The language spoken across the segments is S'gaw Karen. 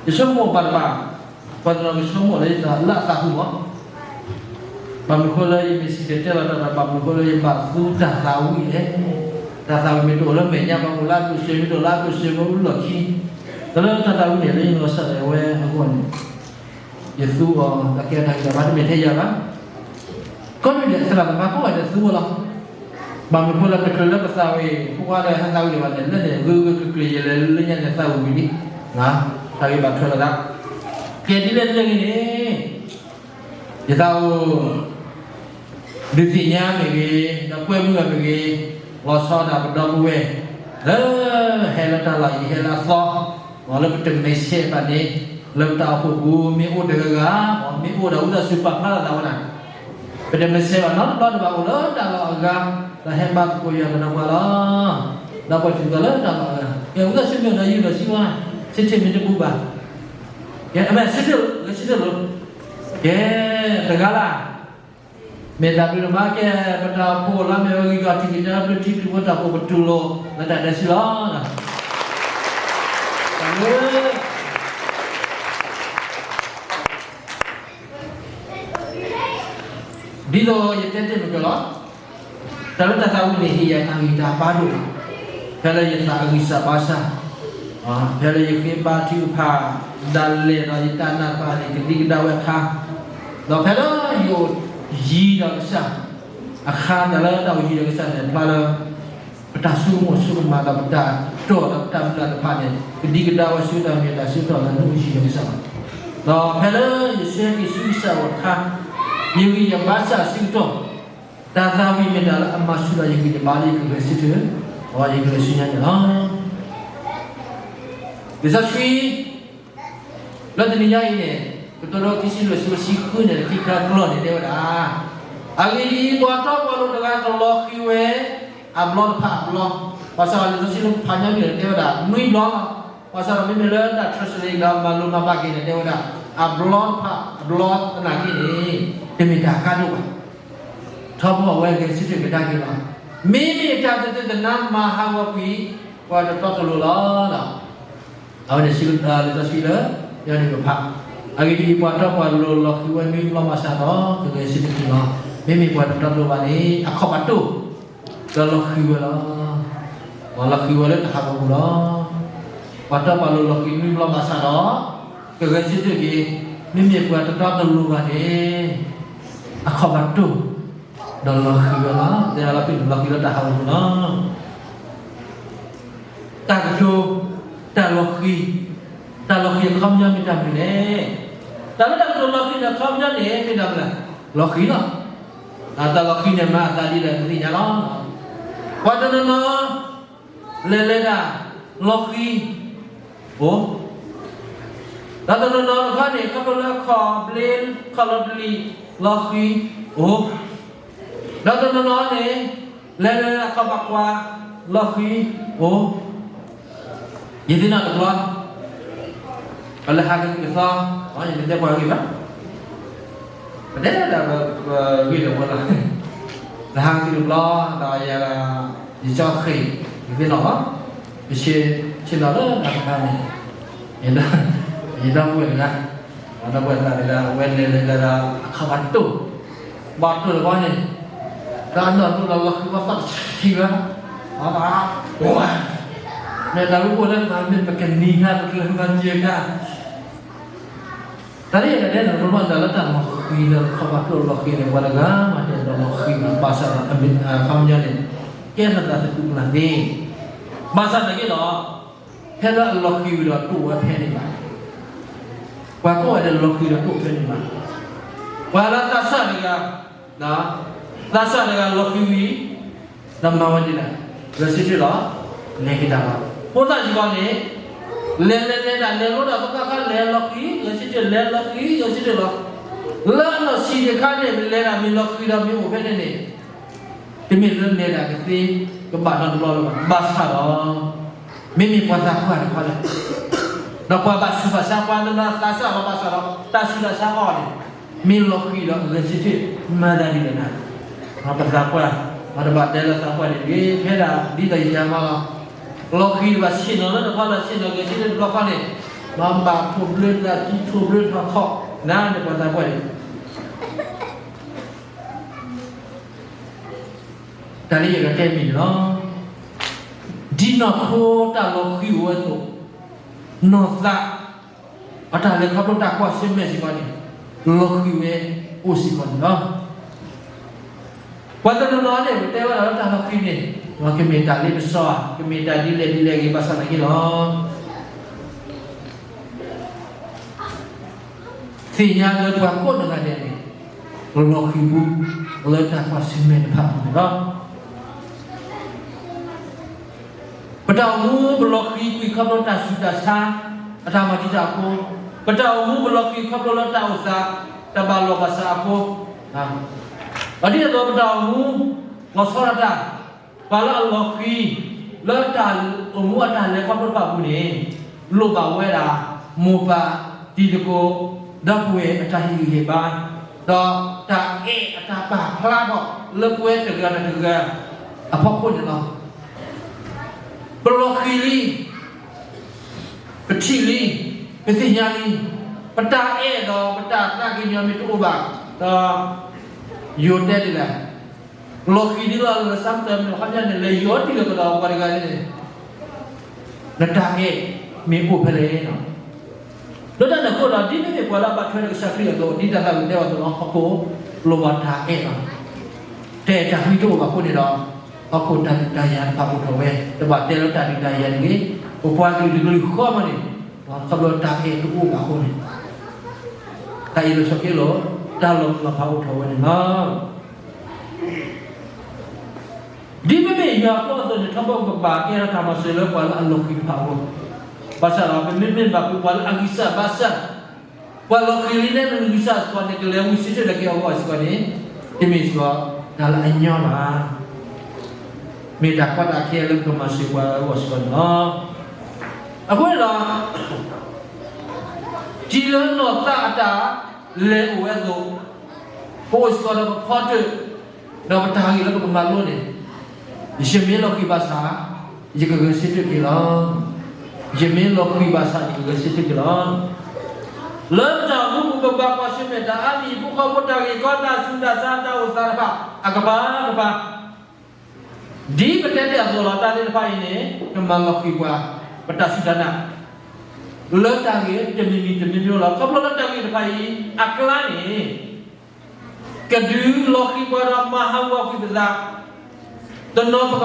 ဒီး ယဆိကမိၣ်ဘၣ်တဘၣ်, ပှၤတနီၤကဆိကမိၣ်လၢယသးလၢအသးပူၤမး, ဘၣ်မနုၤဃိလၢယမ့ၢ်စံၣ်တဲၤတဲလီၤတၢ်ဒီး ဘၣ်မနုၤဃိလၢယဘၣ်သူတၢ်သးဝံၣ်လဲၣ်. တၢ်သးဝံၣ်မ့ၢ်တအိၣ်လၢမဲာ်ညါ ဘၣ်အိၣ်လၢအကျိၣ်စ့ မ့ၢ်တအိၣ်လၢအကျိၣ်စ့ မ့ၢ်အိၣ်လၢလီၢ်ခံ, ဒီးလၢတၢ်သးဝံၣ်န့ၣ် လၢယနီၢ်ကစၢ်ဒၣ်ဝဲအဂီၢ်န့ၣ် ယသူအီၤ တၢ်ကဲတၢ်ဂံၢ်တၢ်ဘါတမ့ၢ်ထဲယၤဘၣ်. ကိးနံၤဒဲး သရၣ်သမါကိးဂၤဒဲးသူဝဲလီၤ. ဘၣ်မနုၤဃိလၢတချုးလၢပသးဝံၣ် ဖိခွါဒီးဟဲသးဝံၣ်ဒံးဘၣ်န့ၣ် လၢန့ၣ် ဂုၤဂုၤကျုၤကျုၤ ယလဲၤလၢညါန့ၣ် သးဝံၣ်ဝံၤလံ, တၢ်ဂ့ၢ်ဘၣ်ထွဲလီၤသး. ကဲဒ်လဲၣ်ဒ်လဲၣ်ဂ့ၤန့ၣ် ယသးအိၣ် ဒုးသ့ၣ်ညါမ့ၢ်ဂ့ၤ, ဒီးကွဲမုာ်မ့ၢ်ဂ့ၤ, လီၤဆီဒၣ်ပဒီပုၢ်ဝဲၢ် လၢဟဲလၢတၢ်လီၢ်အံၤ ဟဲလၢအသီ, လၢပတမဲာ်ဆှဲဘၣ်န့ၣ် လၢပတၢ်အိၣ်ဖှိၣ်ပူၤ မ့ၢ်အိၣ်တဂၤဂၤ, မ့ၢ်အိၣ်ဒီးဝံသးစူၤပာ်ဖျါလီၤသးဝဲဒၣ်, ပတမဲာ်ဆှဲဘၣ်နီတဘျီတဘၣ် အိၣ်လၢတၢ်လီၢ်အဂၤ, ဒီးဟဲဘါသကိးယၤဒီးပှၤလီၤ. ဒီးပှၤထံၣ်သးလၢတၢ်လီၢ်အဂၤ ကဲဝံသးစူၤမ့ၢ်အိၣ်ဒီးယုၢ်ဒီးစံးဝဲ, ဆ့ထံၣ်မ့ၢ်တပူၤဘၣ်, ကဲအမဲာ်ဆ့ထံၣ် ဆ့ထံၣ်လိၤ, ကဲ တဂၤလၢ မ့ၢ်တၢ်ဘျုးတမၤကဲ ပတၢ်အိၣ်ဖှိၣ်လၢမ့ၢ်ဝဲဂံၢ်ဂီၢ်ထံးက့ၤတၢ်ဘျုးထံက့ၤဖိတၢ်အိၣ်ဖှိၣ်ပတူၢ်လိာ် လၢတၢ်ဒဲးဆံလီၤ. ဒ်သိးယတဲတ့ၢ်မ့ၢ်ကလီၤ, တၢ်လၢတၢ်သးဝံၣ်န့ၣ် ဟ့ၣ်ယၤတၢ်ဂံၢ်တၢ်ဘါဒိၣ်လီၤ. ဖဲလၢယသးအဂံၢ်စၢ်ဘါစၢ်, ဖဲလၢယဃ့ဘါထုကဖၣ်ဒၣ်လဲာ်ဒီးယတၢ်နာ်တဖၣ်န့ၣ် ကဒံကဒါဝဲအခါ, ဒီးဖဲလၢယအိၣ်ယံၤဒီးကစၢ်အခါ တၢ်လၢတၢ်အိၣ်ယံၤဒီးကစၢ်န့ၣ် ဖျါလၢ ပတၢ်ဆိကမိၣ်ဆိကမးဒီးပတၢ်တိာ်ဒီးပတၢ်မုၢ်လၢ်တဖၣ်န့ၣ် ကဒံကဒါဝဲဆူတၢ်မ့ၢ်တၢ်ဆၢကတီၢ်လၢနအိၣ်ယံၤဒီးကစၢ်လီၤ. ဒီးဖဲလၢယဆၢက့ၤဆူကစၢ်အအိၣ်အခါ, ယဂံၢ်ယဘါစၢ်အဆၢကတီၢ်, တၢ်သးဝံၣ်မ့ၢ်တၢ်လၢအမၤဆူၣ်ဒီးယဂံၢ်ယဘါလၢယကဂဲၤဆၢထၢၣ်, ဒီးယကဂဲၤဆူညါန့ၣ်လီၤ. လံာ်စီဆှံ လၢတနံၤညါအံၤန့ၣ် ကတိၤဒိခံဆံလွံၢ် အဆၢဖိတဆံဃုန့ၣ် ခံခါကျီၢ်န့ၣ်တဲဝဲဒၣ်, အဂ့ၢ်ဒ်အံၤ, ပှၤတီပှၤလိၤတဂၤကလီၤဃံၤဝဲ အဘျီတဖၣ်အဘျီ, ဘၣ်ဆၣ်ဒီးလံာ်စီဆှံလၢဖးညီနုၢ်န့ၣ် တဲဝဲဒၣ် နွံဘျီလီၤ. ဘၣ်ဆၣ်ဒီးမ့မ့ၢ်လၢတၢ် translate ဒီးမၤလိမၤဘၣ်က့ၤန့ၣ် တဲဝဲဒၣ် အဘျီတဖၣ်အဘျီသနာ်က့န့ၣ် တမ့ၢ်တၢ်ကါဒိၣ်ဘၣ်. ထီဘိအဝဲဂဲၤဆၢထၢၣ်ကဒါက့ၤလီၤ. မ့မ့ၢ်တၢ်သ့ၣ်သနာ်မၤဟးဂီၤကွံာ် ပှၤတတီတလိၤလီၤ. အဝဲန့ၣ် လံာ်စီဆှံလၢ ယန့ၣ်ကဖး, အဂ့ၢ်ဒ်အံၤ, ပှၤတီပှၤလိၤလီၤဃံၤဝဲနွံဘျီဘၣ်ဆၣ်ဒီး ကဂဲၤဆၢထၢၣ်က့ၤလီၤ. မ့မ့ၢ်ပှၤတတီတလိၤဘၣ်န့ၣ် အခီၣ်ဘၣ်တိၢ် ဒီးလီၤဃံၤဝဲလီၤ. လီၤဃံၤဝဲလၢတၢ်ဟးဂီၤပူၤလီၤ. ပှၤတီပှၤလိၤလီၤဃံၤနွံဘျီဘၣ်ဆၣ်ဒီး ကဂဲၤဆၢထၢၣ်က့ၤ, မ့မ့ၢ်ပှၤတတီတလိၤဘၣ်န့ၣ် အခီၣ်ဘၣ်တိၢ် ဒီးလီၤဃံၤဝဲလီၤ. တဲလီၤဖဲန့ၣ် လီၤဃံၤလၢတၢ်ဟးဂီၤပူၤလီၤ. တၢ်ကတိၤ, တၢ်လီၤဃံၤ, တၢ်လီၤဃံၤအခီပညီမ့ၢ်တၢ်မနုၤလဲၣ်. တၢ်လၢတၢ်ကတိၤလီၤဃံၤန့ၣ် အခီပညီန့ၣ် မ့ၢ်တၢ်မနုၤလဲၣ်, လီၤဃံၤလီၤ. တၢ်လီၤဃံၤန့ၣ် မၤအသးဒ်လဲၣ် ပသ့ၣ်ညါလီၤ. ပှၤတနီၤနီၤ လဲၤလဲၤဒၣ် လီၤဃံၤ အိၣ်, ဒီးတနီၤနီၤတခီန့ၣ် ခီဖျိလၢခီၣ်ဘျ့ ခီၣ်လီၤတလံၤ လီၤဃံၤ အိၣ်, ဒီးတနီၤနီၤန့ၣ် လဲၤလဲၤအခီၣ်ဘၣ်ကွၢ် လီၤဃံၤ အိၣ်, ယသ့ၣ်နီၣ်တဘျီ ပလဲၤဟးကသံၣ်ကသီ, ယမ့ၢ်တဲပှၤဂ့ၢ်ဘၣ်, ပတဲဒၣ်ပဂ့ၢ်ဒီးဝဲလီၤ, လဲၤဟးကသံၣ်တဘျီ ဒီးယၤဒီး ယကၠီဃ့ၢ် ယသ့ၣ်နီၣ်လီၤ, ယဆ့ၣ်နီၤလၢတၢ်တခါန့ၣ်, ယဒီပုၢ်ဝဲၢ်တဂၤ, ဒီပုၢ်ဝဲၢ်တဂၤန့ၣ်ဒီး အဝဲလဲၤလဲၤလဲၤဒီး အခီၣ်ဘၣ်တိၢ်, ဘၣ်တိၢ်တဘျီန့ၣ်, ဒီးအနီၢ်တိၢ်ဒီးလီၤဃံၤဝဲသီၣ်တဆံးဘၣ်, အဝဲ, မ့ၢ်တၢ်လၢပအိၣ်လၢတၢ်မ့ၢ်ပကနံၤခါ ပကလဲၤမၤစၢၤခါ တၢ်န့ၣ်ယတဲန့ၣ် ပမ့ၢ်တၢ်လၢတၢ်လီၤဃံၤလၢခီၣ်ဘၣ်တိၢ်လီၤဃံၤန့ၣ် ပှၤတဂၤမးတဲဒီးလီၤဃံၤဘၣ်, ဘၣ်ဆၣ်ဒီးအခီပညီန့ၣ် ကဲထီၣ်သးသတူၢ်ကလာ်သ့, ဘၣ်ဆၣ်သနာ်က့ဒီး ဖဲလၢအလီၤဃံၤဝံၤဒီးတိၢ်ဝဲဖဲန့ၣ်ဘၣ်, ပှၤကိးဂၤဒဲးလီၤဃံၤဒီးတိၢ်ဖဲန့ၣ်ဘၣ်, ပှၤလၢသးစၢ်တဂၤ သးစၢ်တဂၤလီၤဃံၤဝံၤ ဒီးမၤဝဲဒ်လဲၣ်, ဂဲၤဆၢထၢၣ်လီၤ, လဲၤက့ၤတၢ်လီၤ, ဖိသၣ်စ့ၢ်ကီးန့ၣ် လဲၤလဲၤလဲၤဒၣ် လဲၤလိဒီးသီခါခါ လဲၤလီၤဃံၤ ဂဲၤဆၢထၢၣ် လဲၤလီၤဃံၤ ဂဲၤဆၢထၢၣ်လီၤ, လၢအနီၢ်ဆံးတခါန့ၣ် လဲၤဒၣ်မ့ၢ်လီၤဃံၤဒီးမ့ၢ်အိၣ်ဖဲန့ၣ်န့ၣ် တမ့ၢ်လၢလဲၤဒၣ်ကသ့ ကဘၣ်နီတဘျီလၢၤဘၣ်, ဘၣ်ဆၣ်ဒီး မ့မ့ၢ်ပှၤသးပှၢ်တခီလဲၣ်, ဒီးပှၤဘၣ်ဆူးဘၣ်ဆါ ပှၤလၢသးစၢ်လီၤ ဘၣ်ဆၣ်ဒီး တၢ်ဆူးတၢ်ဆါအီၤန့ၣ် မ့ၢ်လီၤဃံၤဒီးဂဲၤဆၢထၢၣ် မၤသးဒ်လဲၣ်နၤ, ပသးပှၢ်, ပတဘၣ်တဲလၢသးပှၢ်န့ၣ်တဂ့ၤ, ဖဲဒၣ်ဒ်သိးယၤမးလီၤ, လီၤဃံၤဘၣ်ဆ့ၣ်နီၤလၢနဖီလာ် ဆ့ၣ်နီၤဂဲၤဆၢထၢၣ်တဘျီဃီန့ၣ်, မၤဘၣ်ထိၣ်ဘျၢတၢ်ထံ ထိၣ်ဘျၢတၢ်ခီၣ် နၤန့ၣ်ပှၤသးပှၢ်န့ၣ် တၢ်လၢယကတဲမ့ၢ်န့ၣ်လီၤ. ဒ်နီၢ်ခိတၢ်လီၤဃံၤအိၣ်ဝဲအသိး, နီၢ်သး အတၢ်လဲၤခီဖျိတၢ်ကွၢ်ဆၢၣ်မဲာ်စ့ၢ်ကီးန့ၣ်, လီၤဃံၤဝဲအိၣ်စ့ၢ်ကီးန့ၣ်လီၤ. ပှၤတနီၤနီၤန့ၣ် ပတဲဝဲဒၣ်လၢတၢ်လီၤဃံၤန့ၣ်, ကမ့ၢ်တၢ်လ့ပစီဧါ, ကမ့ၢ်တၢ်ဒ်လဲၣ်ဒ်လဲၣ်ဂ့ၤ ဘၣ်ဆၣ်သနာ်က့လီၤ သ့ၣ်ညါလၢပှၤကိးဂၤဒဲးန့ၣ်, လီၤဃံၤပူ လၢတၢ်ကွၢ်ဆၢၣ်မဲာ်တဖၣ်အပူၤန့ၣ်လီၤ. ပတၢ်အိၣ်မူပလီၤဃံၤကွံာ်ခီဖျိတၢ်ဆူးတၢ်ဆါ, အတၢ်မၤတံာ်တာ်အဃိ, ပတၢ်အိၣ်မူပလီၤဃံၤခီဖျိလၢတၢ်အိၣ်သး, တၢ်ဘၣ်လီၢ်ဘၣ်စးအဃိ, အဒ်သိးပတၢ်အိၣ်မူ လီၤဆီဒၣ်တၢ်, ပှၤလၢအလီၤဃံၤ လၢတၢ်အိၣ်မူအတၢ်လဲၤခီဖျိတဖၣ်အပူၤန့ၣ်, လိၣ်ဘၣ်ဝဲဒၣ် မိၢ်ပၢ်တံၤသကိး ဒီပုၢ်ဝဲၢ်အတၢ်ဟ့ၣ်ဂံၢ်ဟ့ၣ်ဘါ, ဒီးတၢ်အဲၣ်အတၢ်ပာ်ဖျါထီၣ်လၢပဝဲတဂၤဒီးတဂၤအဖီခိၣ်န့ၣ်လီၤ. ပလီၤဃံၤလံ, ပထံၣ်လံ, ပသ့ၣ်ညါလံ, ပတၢ်အဲၣ်ဒီးပတၢ်သးကညီၤမ့ၢ်တအိၣ်ဘၣ်, ဒီးယိၤတဲဒ်လဲၣ်, လီၤဃံၤဒ်လီၤလၢ Psalm တၢမ့ၢ်ခီပညီန့ၣ် လဲၤယီၤတံၢ်လီၤကဒီးပှၤတဂၤန့ၣ်, နတၢ်အဲၣ်မ့ၢ်အိၣ်ဖဲလဲၣ်လီၤ. လၢတၢ်န့ၣ်အဃိဒီး ဒ်မ့မ့ၢ်ပှၤလၢအဘၣ်ထွဲဒီးကစၢ်ခရံာ်အသိး ဒ်တၢ်သးဝံၣ်တဲအီၤအသိးလီၤ, ဟီၣ်ခိၣ်လိၣ်ဘၣ်တၢ်အဲၣ်လီၤ. တၢ်အဲၣ်တၢ်ကွံတအိၣ်ဘၣ်အဃိန့ၣ်ဒီး, ဟီၣ်ခိၣ်တၢ်ဒုးတၢ်ယၤတဖၣ်အိၣ်ထီၣ်ဝဲ, တဘၣ်တဲလၢတၢ်ဒုးတၢ်ယၤတဂ့ၤ, ပပှၤကလုာ်တကလုာ်ဃီမးန့ၣ်, ခီဖျိတၢ်အဲၣ်တအိၣ်ဘၣ်အဃိန့ၣ်, တၢ်အ့ၣ်လိာ်ဆိးက့လိာ်, တၢ်လီၤမုၢ်လီၤဖးအိၣ်ထီၣ်ဝဲန့ၣ်လီၤ. ဒ်မ့မ့ၢ်ယွၤအဖိအသိးန့ၣ် ထီဘိကဘၣ်ကဲထီၣ်တၢ်မၤစၢၤလၢပှၤလၢအလီၤဃံၤတဖၣ်အဂီၢ်, ဘၣ်ဆၣ်ဒီး ပမ့မ့ၢ်ဘၣ်ကွၢ်ပှၤလၢအဂံၢ်စၢ်ဘါစၢ်, ပှၤလီၤဃံၤလံန့ၣ် နဂံၢ်စၢ်စ့ၢ်ကီးန့ၣ် ကလဲၤဝံၤဆၢထၢၣ်လၢက့ၤအဂီၢ်စ့ၢ်ကီးန့ၣ်, တမ့ၢ်စ့ၢ်ကီးတၢ်လၢအညီဘၣ်. မ့ၢ်တၢ်ကီတၢ်ခဲလၢပကမၤစၢၤပှၤအဂီၢ်စ့ၢ်ကီးန့ၣ်လီၤ. အဃိန့ၣ်ဒီး ဒ်လၢနီၢ်သးအတၢ်လဲၤအိၣ်ဝဲအသိး, ပအိၣ်စ့ၢ်ကီးဒီးပဖီတၢၣ်, ဒီးပတၢ်ဂ့ၢ်လၢပကမၤလိန့ၣ်, ယမ့ၢ်လီၤဃံၤဘၣ်ဆၣ်, ယကဂဲၤဆၢထၢၣ်က့ၤလီၤ. ယမ့ၢ်လီၤဃံၤဘၣ်ဆၣ် ယကဂဲၤဆၢထၢၣ်က့ၤလီၤ. လၢပတၢ်အိၣ်မူပူၤ ပဘၣ်ကွၢ်ဆၢၣ်မဲာ်တၢ်အါမံၤအဖီခိၣ် တၢ်ဂ့ၢ်ကီ တၢ်ဆူးတၢ်ဆါ တၢ်အိၣ်သးတဖၣ် အကပၤကပၤ ဒ်ပတဲတ့ၢ်အသိးလီၤ. တၢ်သ့ၣ်တဖၣ်အံၤန့ၣ် ကမၤလီၤဃံၤပှၤ ပတၢ်စူၢ်တၢ်နာ် လၢတၢ်ဂ့ၢ်တမံၤမံၤတမံၤမံၤလီၤ. ခီဖျိလၢတၢ်ဂ့ၢ်တဖၣ်အံၤအကျါန့ၣ် ကဒုးလီၤဃံၤပှၤဒီးမၤဟးဂီၤကွံာ်ပသး, တနီၤပက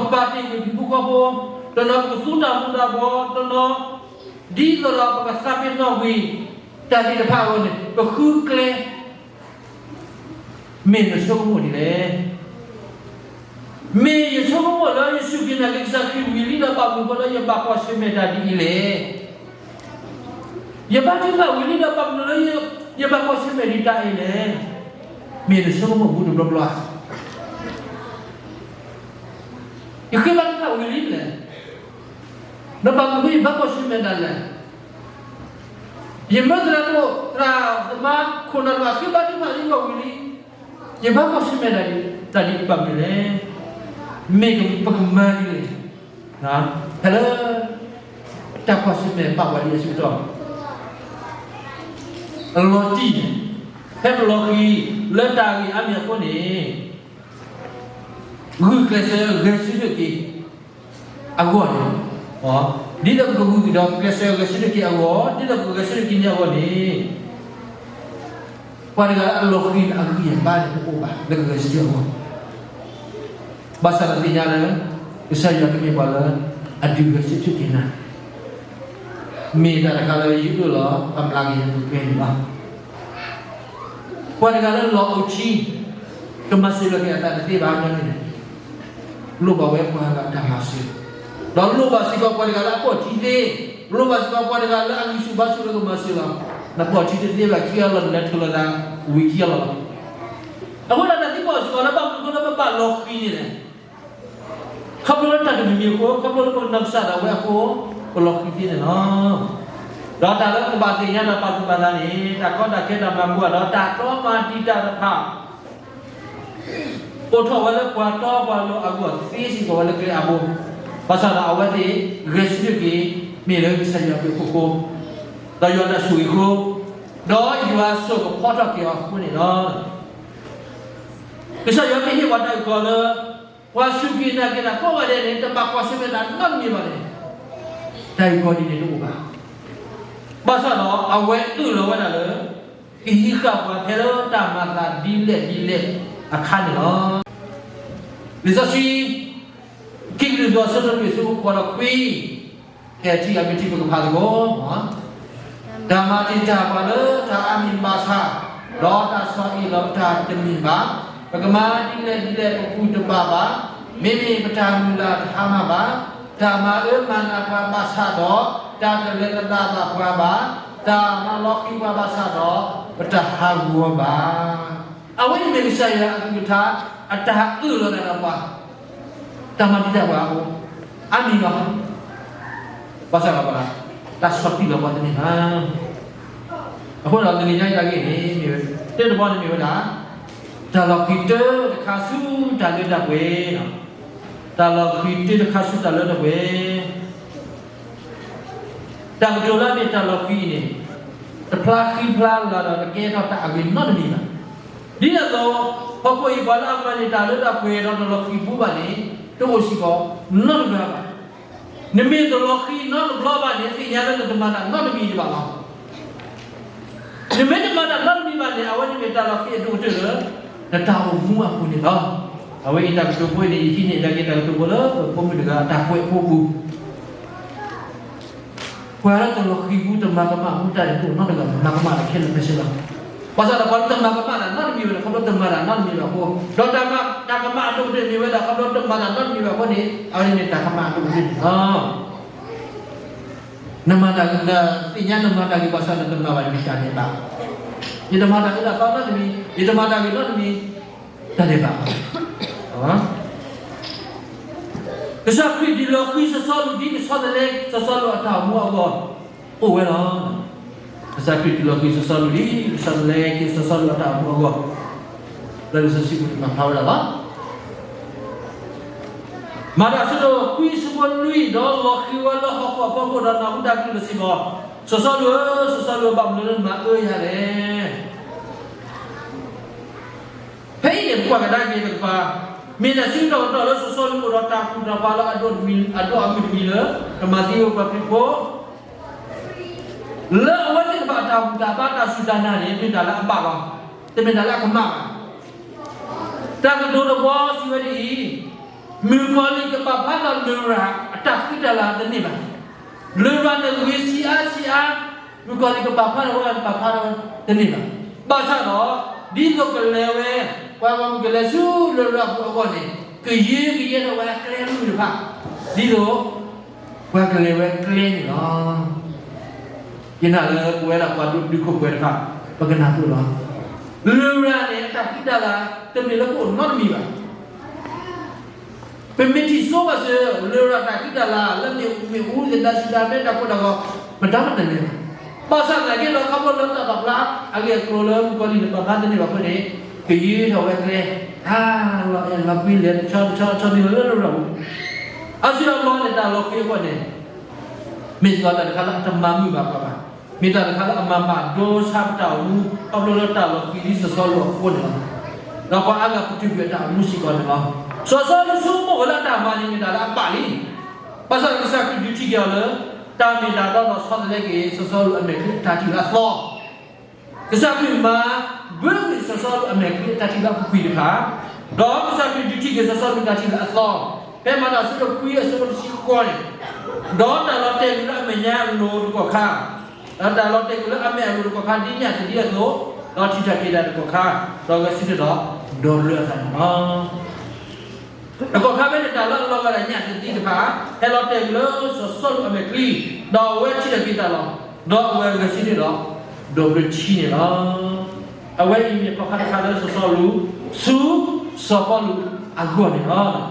ပာ်တ့ၢ်ကွံာ်ဖံးဖိဃီဖိ, တနီၤပကသူတၢ်မူၤတၢ်ဘှီး, တနီၤ ဒ်သိးဒီးပကသးပ့ၤနီၣ်ကွံာ် တၢ်သ့ၣ်တဖၣ်အဂီၢ်န့ၣ် ပဃုကျဲ မ့ၢ်နဆိကမိၣ်ဒ်လဲၣ်. မ့ၢ်ယဆိကမိၣ်လၢယစူၢ်က့ၤနာ်က့ၤကစၢ်ခရံာ်ဝံၤလံဒီး ဘၣ်မနုၤဃိလၢယဘၣ်ကွၢ်ဆၢၣ်မဲာ်တၢ်ဒ်အံၤလဲၣ်. ယဘါထုကဖၣ်ဝံၤလံဒီးဘၣ်မနုၤလၢ ယဘၣ်ကွၢ်ဆၢၣ်မဲာ်ဒ်တၢ်အံၤလဲၣ်. မ့ၢ်နဆိကမိၣ်ဘူးတဘျီဘျီဧါ. ယဃ့ဘါထုကဖၣ်ဝံၤလံန့ၣ်, ဒီးဘၣ်မနုၤဃိယဘၣ်ကွၢ်ဆၢၣ်မဲာ်ဒ်လဲၣ်. ယမၢသရၣ်ဒိၣ် သရၣ်သမါခိၣ်နၢ်တဖၣ်ဃ့ဘါထုကဖၣ်လံဝံၤလံ, ယဘၣ်ကွၢ်ဆၢၣ်မဲာ်ဒ်တၢ်ဒ်အံၤဘၣ်မနုၤလဲၣ်. မ့ၢ်ပကမၤဒ်လဲၣ်. ဖဲလၢ တၢ်ကွၢ်ဆၢၣ်မဲာ်ဘၣ်ဝဲဒ်အံၤအဆၢကတီၢ် အလီၤတံၢ်န့ၣ်, ဖဲပလီၤဃံၤလၢတၢ်ဂ့ၢ်အါမံၤအဃိန့ၣ်, ဂုာ်ကျဲးစၢးဂဲၤဆၢထၢၣ်က့ၤအဂီၢ်န့ၣ်, ဒ်သိးပကဂုာ်က့ၤဒီးကျဲးစၢးဂဲၤဆၢထၢၣ်က့ၤအဂီၢ်, ဒ်သိးပကဂဲၤဆၢထၢၣ်က့ၤန့ၢ်အဂီၢ်န့ၣ်, ပှၤတဂၤလၢအလီၤဃံၤန့ၣ် အဂံၢ်အဘါန့ၣ် တအိၣ်ဘၣ်လၢကဂဲၤဆၢထၢၣ်အဂီၢ်. ဘၣ်ဆၣ်ဒီးသ့ၣ်ညါလၢ ကစၢ်ယွၤကမ့ၢ်ပှၤလၢ အဒုးဂဲၤဆၢထၢၣ်က့ၤနၤ, မ့ၢ်တၢ်တခါလၢယအၢၣ်လီၤ အမျးကယၤပှဲၤန့ၣ်လီၤ. ပှၤတဂၤလၢလီၤအိၣ်ထံ ကမၤစၢၤလီၤက့ၤအသးတသ့ဘၣ်ညီန့ၣ်န့ၣ်, လိၣ်ဘၣ်ဝဲပှၤဂၤတၢ်မၤစၢၤ, ဒီးလိၣ်ဘၣ်စ့ၢ်ကီးပှၤတဂၤလၢအပိာ်ထံသ့, လိၣ်ဘၣ်စ့ၢ်ကီးပှၤတဂၤလၢအဂံၢ်ဆူၣ်ဘါဆူၣ်လၢကမၤစၢၤလီၤ. နပိာ်ထံတသ့ဘၣ်ခံဂၤလီၤ, နလဲၤထုးလီၤသးဝံၤခံဂၤလီၤလီၤ. အဃိဒီးတၢ်သံကွၢ်စ့ၢ်ကီးလၢဘၣ်မနုၤအဃိလၢပဘၣ်လီၤဃံၤန့ၣ်လဲၣ်. ခီဖျိလၢတၢ်တမံၤမံၤအဃိ, ခီဖျိလၢပနီၢ်ကစၢ်ဒၣ်ဝဲအဃိ, ပလီၤဃံၤသ့န့ၣ်လီၤ. ဒီးတၢ်လၢပဘၣ်သ့ၣ်ညါတၢ်ပာ်သူၣ်ပာ်သးန့ၣ်, တၢ်ကီတၢ်ခဲတၢ်မၤဘူၣ်ဒီးတၢ်တီမၤတံာ်တာ်တဖၣ် အိၣ်ထီၣ်ဝဲလၢပှၤတီပှၤလိၤအဂီၢ်သ့စ့ၢ်ကီးဝဲလၢကျဲအဘိ. ဘၣ်ဆၣ်ဒီးအဝဲသ့ၣ်ဂဲၤဆၢထၢၣ်က့ၤ မ့ၢ်လၢကစၢ်ယွၤအဘျုးအဖှိၣ်အဃိ, ဒီးယွၤအတၢ်ဆိၣ်ဂ့ၤအဃိ, ဒီးယွၤစိာ်ကဖီထီၣ်က့ၤအီၤအဃိန့ၣ်လီၤ. ကစၢ်ယွၤမ့ၢ်ဟ့ၣ်ပှၤတၢ်အုၣ်ကီၤလၢ ပှၤစူၢ်က့ၤနာ်က့ၤတၢ်ကိးဂၤဒဲးန့ၣ် တဘၣ်ကွၢ်ဆၢၣ်မဲာ်တၢ်နီတမံၤဘၣ်န့ၣ်, တၢ်အုၣ်ကီၤဒ်န့ၣ်တအိၣ်ဘၣ်. ဘၣ်ဆၣ်ဒီးအဝဲအၢၣ်လီၤဝဲဒၣ်လၢ ကဟံးဃာ်ပှၤဖဲလၢတၢ်မၤသးဒ်လဲၣ်ဒ်လဲၣ်အခါန့ၣ်လီၤ. လံာ်စီဆှံ ခံကရံၣ်သူးအဆၢဒိၣ်လွံၢ်အဆၢဖိဃိးဒီးခွံ, ကဲထံၣ်အမ့ၢ်ထံၣ်ပကဖးသကိး, တၢ်မၤတံာ်တာ်ပှၤလၢတၢ်အါမံၤဘၣ်ဆၣ်, ဒီးတၢ်ဆီၣ်အ့ၣ်လီၤပတၢ်တမ့ၢ်ဘၣ်, ပကမၤဒ်လဲၣ်ဒ်လဲၣ်ပဘူၣ်တဘၣ်ဘၣ်, မ့မ့ၢ်ပတၢ်မုၢ်လၢ်တဟါမၢ်ဘၣ်, တၢ်မၤအၢမၤနးပှၤဘၣ်ဆၣ်ဒီး, တၢ်တလဲၤသဒၣ်ဘၣ်ပှၤဘၣ်, တၢ်မၤလီၤဃံၤပှၤဘၣ်ဆၣ်ဒီး, ပတဟးဂီၤဘၣ်. အဝဲအံၤမ့ၢ်ကစၢ်ယွၤအကလုၢ်ကထါ အတၢ်အၢၣ်လီၤဒၣ်ဒီးပှၤ, တၢ်မၤတံာ်တာ်ပှၤအဃိ, အါမံၤလီၤ. ဘၣ်ဆၣ်ဒီးပှၤ, တၢ်ဆီၣ်တံၢ်လီၤပှၤတန့ၢ်ဘၣ်. အဃိဒီးတနံၤညါအံၤတၢ်ဂ့ၢ်န့ၣ်မ့ၢ်ဝဲ, တၢတဘီန့ၣ်မ့ၢ်ဝဲဒၣ်, တၢ်လီၤဃံၤတၢတခါဆူတၢ်လၢတၢ်ပှဲၤ, တၢ်လီၤဃံၤတၢတခါဆူတၢ်လၢတၢ်ပှဲၤ တၢ်ကတိၤလၢအမ့ၢ်တၢ်လီၤဃံၤအံၤန့ၣ်, တဖျါဃံဖျါလၤဒီးတကဲထီၣ်တၢ်အဂ့ၤနီတမံၤဘၣ်. ဒ်န့ၣ်အသိး, ဟီၣ်ခိၣ်အံၤပှၤလၢအမၤန့ၢ်တၢ်လၢတၢ်ပှဲၤဒီးတလီၤဃံၤဘၣ်န့ၣ်, တအိၣ်စ့ၢ်ကီးနီတဂၤဘၣ်. နမ့ၢ်တလီၤဃံၤနီတဘျီဘၣ်န့ၣ် သ့ၣ်ညါလၢနတမၤတၢ်နီတမံၤဒံးဘၣ်လီၤ. နမ့ၢ်တမၤတၢ်နီတမံၤဘၣ်န့ၣ် အဝဲန့ၣ်မ့ၢ်တၢ်လီၤဃံၤအဒိၣ်ကတၢၢ်လၢ နတၢ်အိၣ်မူအပူၤန့ၣ်လီၤ. အဝဲအံၤတၢ်ကတိၤဖိအံၤန့ၣ် ယဟံးန့ၢ်ဒၣ်က့ၤတၢ်ကတိၤဖိလၢ ပဖိမုၣ်တဂၤအတၢ်ကွဲးဖိအပူၤ ပှၤလၢတလီၤဃံၤဘူးတမၤကမၣ်ဘူးတၢ်န့ၣ် တအိၣ်နီတဂၤ မၤကမၣ်တၢ်ခဲလၢာ်ခဲဆ့လီၤ. ဘၣ်ဆၣ်ဒီးပှၤလၢတမၤကမၣ်တၢ်နီတမံၤဘၣ်န့ၣ် ခီဖျိတမၤတၢ်နီတမံၤဘၣ်အဃိ, ဒီးတၢ်မၤ, တၢ်ကမၣ်အဒိၣ်ကတၢၢ်မ့ၢ်ဝဲဒၣ် ခီဖျိတမၤတၢ်နီတမံၤဘၣ်အဃိန့ၣ် အဝဲန့ၣ်မ့ၢ်တၢ်ကမၣ်အဒိၣ်ကတၢၢ်န့ၣ်လီၤ. နမၤတၢ်ဂ့ၤ, သ့ၣ်ညါနမၤတၢ်ဂ့ၤဘၣ်ဆၣ်ဒီးတမၤဘၣ်န့ၣ်မ့ၢ်တၢ်ဒဲးဘး, ယတမၤတၢ်အၢတၢ်သီနီတမံၤ, ယတမၤတၢ်ဂ့ၤနီတမံၤ, တၢ်ဒဲးဘး ကစၢ်ခရံာ်ဒုးလီၤဃံၤစီၤစီလူးဒ်ကဆီတလဲက့ၤစီၤစီလူးအတၢ်အိၣ်မူအဂီၢ် အိၣ်ဝဲလီၤ. ကစၢ်ခရံာ်ဒုးလီၤဃံၤစီၤစီလူးဒ်ကဆီတလဲက့ၤစီၤစီလူးအတၢ်အိၣ်မူအဂီၢ်, လၢလံာ်စီဆှံပူၤန့ၣ်ပာ်ဖျါဝဲဒၣ်လီၤ. မၤတၢ်အဆၢဒိၣ်ခွံအဆၢဖိလွံၢ်, ဒီးလီၤဃံၤဝဲလၢဟီၣ်ခိၣ်အဖီခိၣ်ဒီးနၢ်ဟူတၢ်ကလုၢ်တစံးဘၣ်, စီၤစီလူးဧၢ, စီၤစီလူးဧၢ, ဘၣ်မနုၤလၢနမၤအၢယၤလဲၣ်. ဖဲအံၤန့ၣ် ပကွၢ်ကဒါက့ၤတကပၤ, မ့ၢ်တၢ်စံးထီၣ်ပတြၢၤလၢစီၤစီလူးအိၣ်ဒီးတၢ်ဘူၣ်တၢ်ဘါလၢအဒိၣ်အမုၢ်တမံၤလၢ ကမၤသံဝဲပှၤခရံာ်ဖိ လၢအဝဲသ့ၣ်တဖၣ်အတၢ်ဘူၣ်တၢ်ဘါတၢ်စူၢ်တၢ်နာ်န့ၣ် မ့ၢ်တၢ်လၢအဘၣ်လီၤ, တမ့ၢ်တၢ်လၢအကမၣ်ဘၣ်. တၢ်ကတိၤတဘီစံးဝဲဒ်အံၤ, မုၣ်ကီၤလံၢ်ကပာ်ဖျါထီၣ်လရာ်အတၢ်ဃံတၢ်လၤတန့ၢ်ဘၣ်. လရာ်န့ၣ်ဂ့ၤဆံးအါဆံးအါ, မုၣ်ကီၤလံၢ်ကပာ်ဖျါထီၣ်ဝဲ ကပာ်ဖျါထီၣ်ဝဲတန့ၢ်ဘၣ်. ဘၣ်ဆၣ်ဒီး ဒ်သိးကလဲၤဝဲ, ပှၤဂီၢ်မုၢ်ကလဲၤဆူလရာ်ပူၤအဂီၢ်န့ၣ်, ကယၢကယဲထီၣ်ဝဲအကျဲမုၢ်တဖၣ်, ဒ်သိး ပှၤကလဲၤဝဲကျဲန့ၣ်လီၤ. ယနာ်လၢပဝဲဒၣ်ပှၤဒိၣ်တုာ်ခိၣ်ပှဲၤတဖၣ် ပကနၢ်ပၢၢ်လီၤ. လရာ်န့ၣ် အတၢ်ဃံတၢ်လၤ တမ့ၢ်လၢပအိၣ်နီတမံၤဘၣ်. ပမ့ၢ်ထံၣ်စိဘၣ်စၢၤ လရာ်တၢ်ဃံတၢ်လၤ လၢမ့ၣ်အူမ့ၣ်အူ သဒါစူၤဒါမဲ တၢ်ကိၢ်တၢ်ဂီၤ မတၤမတၤလဲၣ်ဘၣ်. ဘၣ်ဆၣ်သနာ်က့ဒီး ခီဖျိလၢတၢ်ပာ်ဖျါ အဂ့ၢ်အကျိၤလၢမုၣ်ကီၤလံၢ်န့ၣ် ပာ်ဖျါတန့ၢ်ဘၣ်အဃိန့ၣ် ကယၢထီၣ်ဝဲကျဲ, အါ, လီၤအဲၣ်လီၤကွံလဲၤတဆီတဆီတဆီန့ၣ်လီၤလၢလရာ်ပူၤ. အါစုအါဘျီန့ၣ် တၢ်လီၤဃံၤအဂီၢ်န့ၣ် မ့ၢ်စ့ၢ်ကီးတၢ်တခါလၢအတမၤမုာ်ဘၣ်ပှၤဘၣ်. မ့ၢ်တၢ်တခါလၢအမၤဘၣ်ဒိဆါပတၢ်အိၣ်မူ ခီဖျိလၢတၢ်လီၤဃံၤဒ်စီၤစီလူးအဃိန့ၣ်လီၤ. ဒီးပှၤအါဂၤပတုာ်ကွံာ်အတၢ်အိၣ်မူစ့ၢ်ကီးန့ၣ်လီၤ. စီၤစီလူးဆိကမိၣ်ဝဲလၢအတၢ်မၤန့ၣ်မ့ၢ်တၢ်လၢအဘၣ်လံ. ဘၣ်ဆၣ်ဒီးကစၢ်ခရံာ်ဒုးထံၣ်က့ၤအီၤလၢ တၢ်မ့ၢ်တၢ်တီဒီးဆီတလဲက့ၤ စီၤစီလူးအမဲာ်ချံအတၢ်ထံၣ်လၢအသီ ကစၢ်ခရံာ်မၤဘၢကွံာ်စီၤစီလူးအမဲာ်ချံအတၢ်ထံၣ်လၢအပူၤကွံာ်တဖၣ်, ဒီးကစၢ်ခရံာ်ဒုးထံၣ်က့ၤစီၤစီလူးတၢ်ထံၣ်လၢအသီ, ဖဲမၤတၢ်အဆၢဒိၣ်ခွံအဆၢဖိတဆံဃိးန့ၣ်, ဒီးတၢ်လီၤတဲာ်ကွံာ်လၢအမဲာ်ညါအလိၤတကီၢ်ခါ, ဒီးတၢ်လီၤတဲာ်ကွံာ်လၢအမဲာ်အလိၤတကီၢ်ခါ ဒ်ညၣ်သဒံအသိး, ဒီးထံၣ်တၢ်က့ၤတၢ်တကီၢ်ခါ, ဒီးဂဲၤဆၢထၢၣ်ဒီးဒိးဘျၢအသးန့ၣ်လီၤ. တကီၢ်ခါဖဲန့ၣ် တၢ်လၢအလီၤဂာ်ဒီးညၣ်သဒံတဖၣ် ဟဲလီၤတဲာ်ကွံာ်လၢစီၤစီလူးအမဲာ်ချံ, ဒီးအဝဲထံၣ်တၢ်က့ၤတၢ်လီၤ, ဒီးအဝဲဂဲၤဆၢထၢၣ်ဒီးဒိးဘျၢထံန့ၣ်လီၤ. အဝဲအံၤမ့ၢ်တကီၢ်ခါတခါလၢစီၤစီလူး ဆူစီၤပီလူးအဂီၢ်န့ၣ်လီၤ.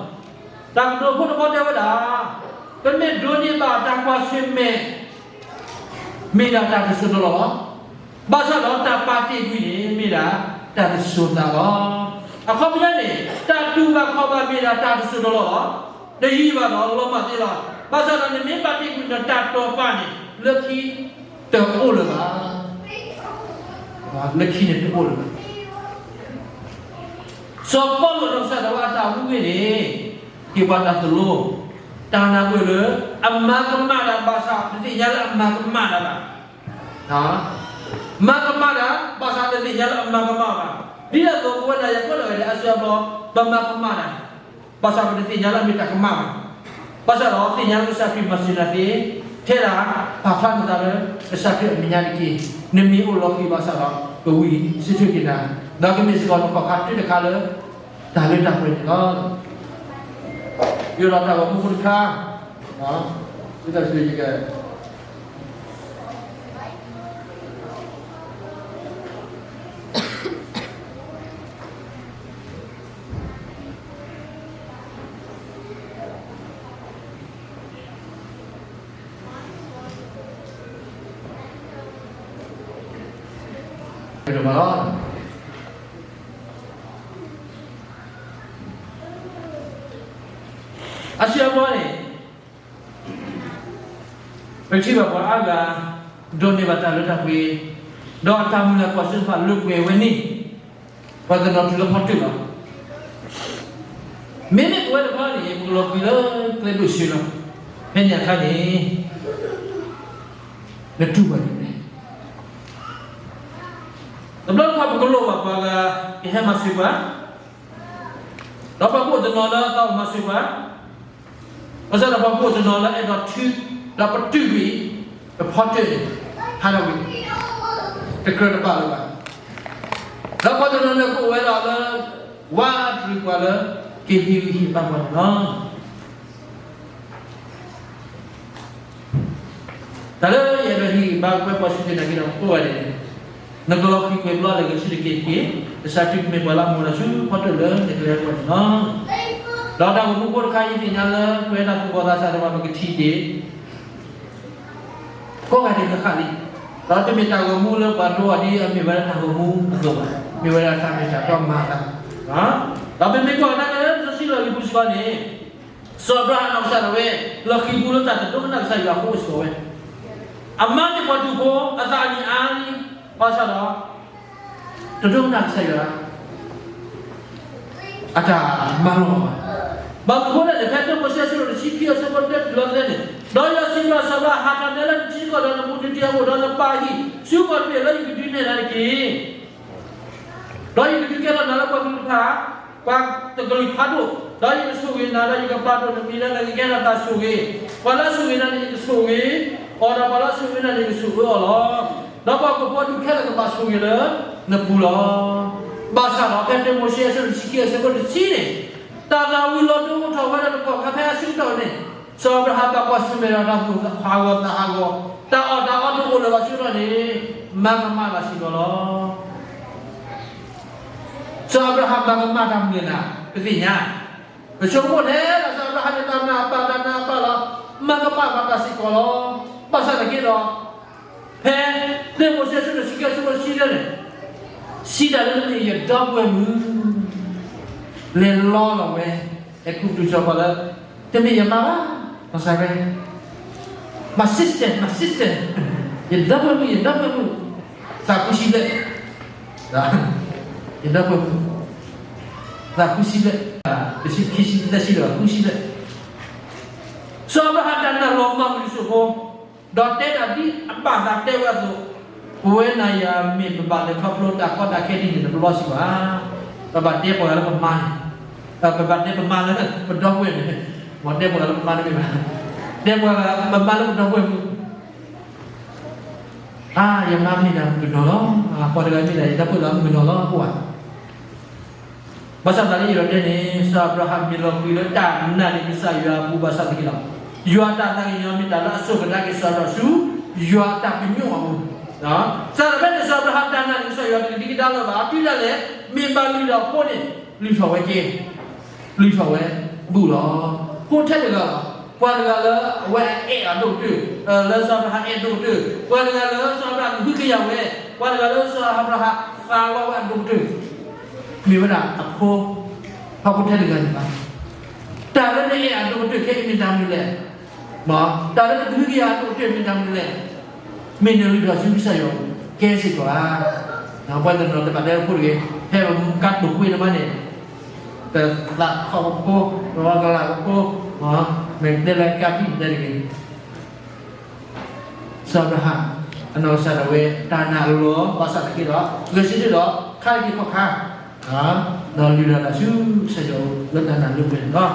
တၢ်ကတိၤဖိတဘီတဲဝဲဒၣ်, ပမ့ၢ်ဒိးန့ၢ်ဘၣ်တၢ်ကွၢ်ဆၢၣ်မဲာ် မ့ၢ်ဒၣ်တၢ်တစိၢ်တလီၢ်လီၤ. ဘၣ်ဆၣ်ဒီးတၢ်ပာ်တ့ၢ်ကွံာ်န့ၣ် မ့ၢ်ဒၣ်တၢ်တစိၢ်သးလီၤ. အခီပညီန့ၣ် တၢ်တူၢ်ဘၣ်ခီၣ်ဘၣ်မ့ၢ်ဒၣ်တၢ်တစိၢ်တလီၢ်လီၤ. တယံာ်ဘၣ်ဒီးလီၤမၢ်သ့လီၤ. ဘၣ်ဆၣ်ဒီးနမ့ၢ်ဘၣ်တ့ၢ်ကွံာ်နတၢ်တိာ်ပာ်န့ၣ် လၢခံတအိၣ်လၢၤဘၣ်. လၢခံန့ၣ်တအိၣ်လၢၤဘၣ်. စီၤပီလူးအနီၢ်ကစၢ်ဒၣ်ဝဲအတၢ်အိၣ်မူအဂ့ၢ်န့ၣ် ဟ့ၣ်ပှၤတၢ်သိၣ်လိ တၢ်နၢ်ပၢၢ်လၢ အမၤကမၣ်တၢ်ဘၣ်ဆၣ် တသ့ၣ်ညါလၢအမၤကမၣ်တၢ်ဘၣ်. မၤကမၣ်တၢ် ဘၣ်ဆၣ်တသ့ၣ်ညါလၢအမၤကမၣ်ဘၣ်. ဒ်သိးပဝဲဒၣ်ယၤကိးဂၤဒဲး အါစုအါဘျီ ပမၤကမၣ်တၢ် ဘၣ်ဆၣ်ပတသ့ၣ်ညါလၢအမ့ၢ်တၢ်ကမၣ်ဘၣ်. ဘၣ်ဆၣ်ဒီးသ့ၣ်ညါလၢကစၢ်ခရံာ်မၤစၢၤနၤသ့, ထဲဒၣ်ပာ်ဖျါနသးလၢ ကစၢ်ခရံာ်အမဲာ်ညါတက့ၢ်. နမ့ၢ်အိၣ်လီၤဃံၤဘၣ်ဆၣ်ဒီး ကဝံၣ်စံးထီၣ်က့ၤနၤ, ဒီးကမ့ၢ်စ့ၢ်ကီးနကီၢ်ခါတၢတခါလၢ တၢ်လၢတၢ်ပှဲၤန့ၣ်လီၤ. ယိၤဒီးတၢ်ဂီၤမူဖိတခါ, သုတၢ်ဆိယက အါစုအါဘျီန့ၣ် ပထံၣ်ဘၣ်ပှၤအါဂၤ ဒိးန့ၢ်ဘၣ်တၢ်လၢတၢ်ပှဲၤ, ဒီးအတၢ်မုၢ်လၢ်ကွၢ်စိတဖၣ်လၢပှဲၤဝဲန့ၣ် ပှၤတနီၤတုၤလၢဖီတၢၣ်လီၤ. မ့မ့ၢ်ပဝဲတဖၣ်န့ၣ် ပကလီၤဃံၤလၢကျဲဒိၣ်ဆံးလီၤ. ဖဲန့ၣ်အခါန့ၣ် နတူၢ်ဘၣ်န့ၣ် တဘျီတခီၣ်ပကလိၣ်ဘၣ်ပှၤဂၤ ကဟဲမၤစၢၤပှၤ, ဒီးပှၤကအိၣ်တနီၤလၢသးအိၣ်မၤစၢၤပှၤ, ဘၣ်ဆၣ်ဒီးပှၤကအိၣ်တနီၤလၢအဲၣ်ဒိးထုး ဒီးပတုာ်ကွံာ် ပဖီတၢၣ်န့ၣ် ဟးထီၣ်ကွံာ် တကြၢးတဘၣ်လၢၤဘၣ်. ဒီးပှၤတနီၤန့ၣ်ကအိၣ်ဝဲဒၣ်လၢ ဝးတရံးပှၤလၢ ကဟ့ၣ်ဂံၢ်ဟ့ၣ်ဘါပှၤန့ၣ်လီၤ. တၢ်လၢယအဲၣ်ဒိးဟ့ၣ်ဂံၢ်ဘါကွဲပှၤစူၢ်က့ၤနာ်က့ၤဒီးကိးဂၤဒဲးန့ၣ်, နကလီၤဃံၤကွံာ်ဘျီလၢကဆူၣ်တက့ၢ်တက့ၢ်, ကစၢ်ခရံာ်ကမ့ၢ်ပှၤလၢအမူလၢဆူဖီတၢၣ်လၢနကလဲၤအဂီၢ်န့ၣ်လီၤ. ဒီးတၢ်ဂီၤမူဖိတခါအံၤသ့ၣ်ညါလၢ ပဝဲဒၣ်သူၣ်ဘီၣ်သးစၢ်တဖၣ်ပကထံၣ်တ့ၢ် ကိးဂၤဒဲးဃၣ်ဃၣ်လံ, ဒီးတမ့ၢ်တၢ်ဂီၤမူလၢပှၤဒိအီၤဒ်အမ့ၢ်ဝဲဒၣ်တၢ်ဂီၤမူအသိးဘၣ်, မ့ၢ်ဝဲဒၣ်တၢ်မ့ၢ်တၢ်တီမၤအသး, ဒီးပမ့ၢ်ကွၢ်ကဒါက့ၤလၢလံာ်စီဆှံလီၢ်လံၤပူၤစ့ၢ်ကီးန့ၣ်, စီၤအၤဘြၤဟၣ်နီၢ်ကစၢ်ဒၣ်ဝဲ လီၤဃံၤပူၤလၢတၢ်တဒိကနၣ်ကစၢ်ယွၤအဃိစ့ၢ်ကီးဝဲ, အမါန့ၣ်ပှၤတူၢ်ဖိ အသးအနံၣ်အါလံ, ဘၣ်ဆၣ်ဒီး တဒိကနၣ်ကစၢ်ယွၤ အတၢ်မၤလိာ်ဘၣ်. ဘၣ်မနုၤအဃိလဲၣ်န့ၣ် ဖဲတၢမိၤၡ့အဆၢဒိၣ်တဆံခံအဆၢဖိတၢတုၤလီၤသဲန့ၣ်, ဒီးယွၤစံးဘၣ်စီၤအၤဘြၤဟၣ်, ဟးထီၣ်နဲလၢနထံကီၢ်ဒီးနဘူးနတံၢ်အအိၣ်ဒီးနပၢ်အဟံၣ် ဆူကီၢ်တဘ့ၣ်လၢယကဒုးနဲၣ်နၤတက့ၢ်. ဒီးယကဒုးကဲထီၣ်နၤလၢပှၤကလုာ်တဖၣ်, ပှၤတကလုာ်ဖးဒိၣ်, ဒီးယကဆိၣ်ဂ့ၤနၤဒီးယကပာ်ဒိၣ်နမံၤလၢနကကဲထီၣ်တၢ်ဆိၣ်ဂ့ၤ, ပှၤလၢအဆိၣ်ဂ့ၤနၤန့ၣ် ယကဆိၣ်ဂ့ၤအီၤ, ဒီးပှၤလၢအဆိၣ်ဂ့ၤနၤန့ၣ် ယကဆိၣ်အၢအီၤလီၤ. ဒီးပှၤဟီၣ်ခိၣ်ဖိအဒူၣ်ခဲလၢာ်ကဘၣ်ဆိၣ်ဂ့ၤလၢနပူၤလီၤ. ဘၣ်ဆၣ်ဒီးဖဲတၢမိၤၡ့အဆၢဒိၣ်တဆံခံအဆၢဖိတဆံန့ၣ်, တၢ်သၣ်ဝံၤလီၤဒိအိၣ်ထီၣ်ဝဲဒၣ်တကီၢ်ခါဖဲအဆၢကတီၢ်န့ၣ်, စီၤအၤဘြၤဟၣ်ဘၣ်ကွၢ်ဆၢၣ်မဲာ်ဒီးတၢ်သူၣ်ဟးဂီၤသးဟးဂီၤ, တၢ်အီၣ်တၢ်အီတအိၣ်လၢၤဘၣ်ဆၢကတီၢ်န့ၣ်, မၤကမၣ်တၢ်စ့ၢ်ကီးလီၤ. စီၤအၤဘြၤဟၣ်မၤကမၣ်တၢ်မနုၤလဲၣ်, ပသ့ၣ်ညါ, ပဆိကမိၣ်ထဲလီၤစီၤအၤဘြၤဟၣ်န့ၣ် တၢ်နာ်အပၢ်တၢ်နာ်အပၢ်လီၤ, မၤကမၣ်ဘၣ်တၢ်စ့ၢ်ကီးလီၤ. ဘၣ်ဆၣ်သနာ်က့ဒီး, ဖဲတၢမိၤၡ့အဆၢဒိၣ်တဆံခံအဆၢဖိတဆံန့ၣ်, စံးတၢ်လၢတမ့ၢ်ယဒီပုၢ်ဝဲၢ်မုၣ်, လဲၤလီလီၤဝဲ, အဲၤကူပတူးစီၤပၤလၢ, တမ့ၢ်ယမါဘၣ်, မၤစၢၤဝဲ my sister, my sister, ယဒီပုၢ်ဝဲၢ်မုၣ်, ယဒီပုၢ်ဝဲၢ်မုၣ်, သးခုဆံးဘျဲၣ်, ယဒီပုၢ်ဝဲၢ်မုၣ်, သးခုဆံးဘျဲၣ်, တဆံခံဆံသၢဆံလၢာ် သးခုဆံးဘျဲၣ်. စီၤအၤဘြၤဟၣ်တၢ်နာ်လီၤမၢ်ကွံာ်တစိၢ်ဖိ, ဒီးတဲတၢ်ဒ်အဘၣ်သးတဲဝဲအသိး, ပဝဲနၤယၤမ့ၢ်ပဘၣ်လဲၤခီဖျိတၢ်ကီတၢ်ခဲဒ်န့ၣ်န့ၣ် ပလီၤစ့ၢ်ကီးဧါ. ပဘၣ်တဲပှၤဂၤလၢပမါန့ၣ်, ပဘၣ်တဲပမါလၢပဒီပုၢ်ဝဲၢ်န့ၣ်, မ်တဲပှၤဂၤလၢပမါတမ့ၢ်ဘၣ်, တဲပှၤဂၤပမါလၢပဒီပုၢ်ဝဲၢ်မုၣ် အါ, ယမါမ့ၢ်ဒၣ်မုၣ်ကနီၤလီၤ, ပှၤတဂၤမ့ၢ်ဒၣ်ယဒီပုၢ်ဝဲၢ်လၢမုၣ်ကနီၤလီၤ အိၣ်ဧါ. ဘၣ်ဆၣ်သနာ်က့ယအဲၣ်ဒိးတဲန့ၣ် စီၤအၤဘြၤဟၣ်မ့ၢ်လီၤကွံာ်လၢတၢ်နာ်န့ၢ်ကစၢ်ယွၤအပူၤဘၣ်ဆၣ်သနာ်က့ဒီး, ယွၤအတၢ်သးကညီၤမ့ၢ်တၢ်လၢအစိာ်ကဒါက့ၤစီၤအၤဘြၤဟၣ်ဆူ ယွၤအတၢ်ပညိၣ်အပူၤ, ဘၣ်ဆၣ်ဒီးဖဲန့ၣ်စီၤအၤဘြၤဟၣ်တၢ်နာ်န့ၢ်ကစၢ်ယွၤတကဒံကဒါလၢၤဘၣ်, တုၤဒၣ်လဲာ်မ့ၢ်ဘၣ်လုၢ်ထီၣ်အဃိန့ၣ်, လုၢ်ထီၣ်ဝဲက့ၤ လုၢ်ထီၣ်ဝဲဘူၣ်လီၤ. ဃိထဲတဂၤလီၤ, ပှၤတဂၤလၢအဝဲအအဲၣ်အဒိၣ်ကတၢၢ်, လၢစီၤအၤဘြၤဟၣ်အဲၣ်ဒိၣ်ကတၢၢ်, ပှၤတဂၤလၢစီၤအၤဘြၤဟၣ်ကဟုကယာ်ဝဲ, ပှၤတဂၤလၢစီၤအၤဘြၤဟၣ်သးလီဝဲအဒိၣ်ကတၢၢ်, မ့ၢ်ဝဲဒၣ်အဖိ, ထီဘိထဲတဂၤန့ၣ်ဘၣ်. တၢ်လၢနအဲၣ်အဒိၣ်ကတၢၢ်ခဲအံၤမ့ၢ်တၢ်မနုၤလဲၣ်. တၢ်လၢနကဟုကယာ်အဒိၣ်ကတၢၢ်မ့ၢ်တၢ်မနုၤလဲၣ်. မ့ၢ်နလုၢ်ထီၣ်ဆူကစၢ်ယွၤကဲစ့ၢ်ကီးဧါ. ပှၤတနီၤတဘၣ်တဲအဖိတဂ့ၤ, ဖဲပကတိၤကွံာ်တမံၤန့ၣ်, ပသးခီၣ်ပဖိ, ပကလၢ်ပဖိ, မ့ၢ်တဲလၢကါဖံၣ်တဲတဂ့ၤ စီၤအၤဘြၤဟၣ် အနီၢ်ကစၢ်ဒၣ်ဝဲ တၢ်နာ်လီၤ ဘၣ်ဆၣ်သနာ်က့ဒီး ဂဲၤဆၢထၢၣ်ဒီးခါတက့ၢ်ခီၣ်ခါ, ဒီးလုၢ်ထီၣ်တၢ်ဆူကစၢ်ယွၤလၢတၢ်နာ်လၢပှဲၤန့ၣ်လီၤ.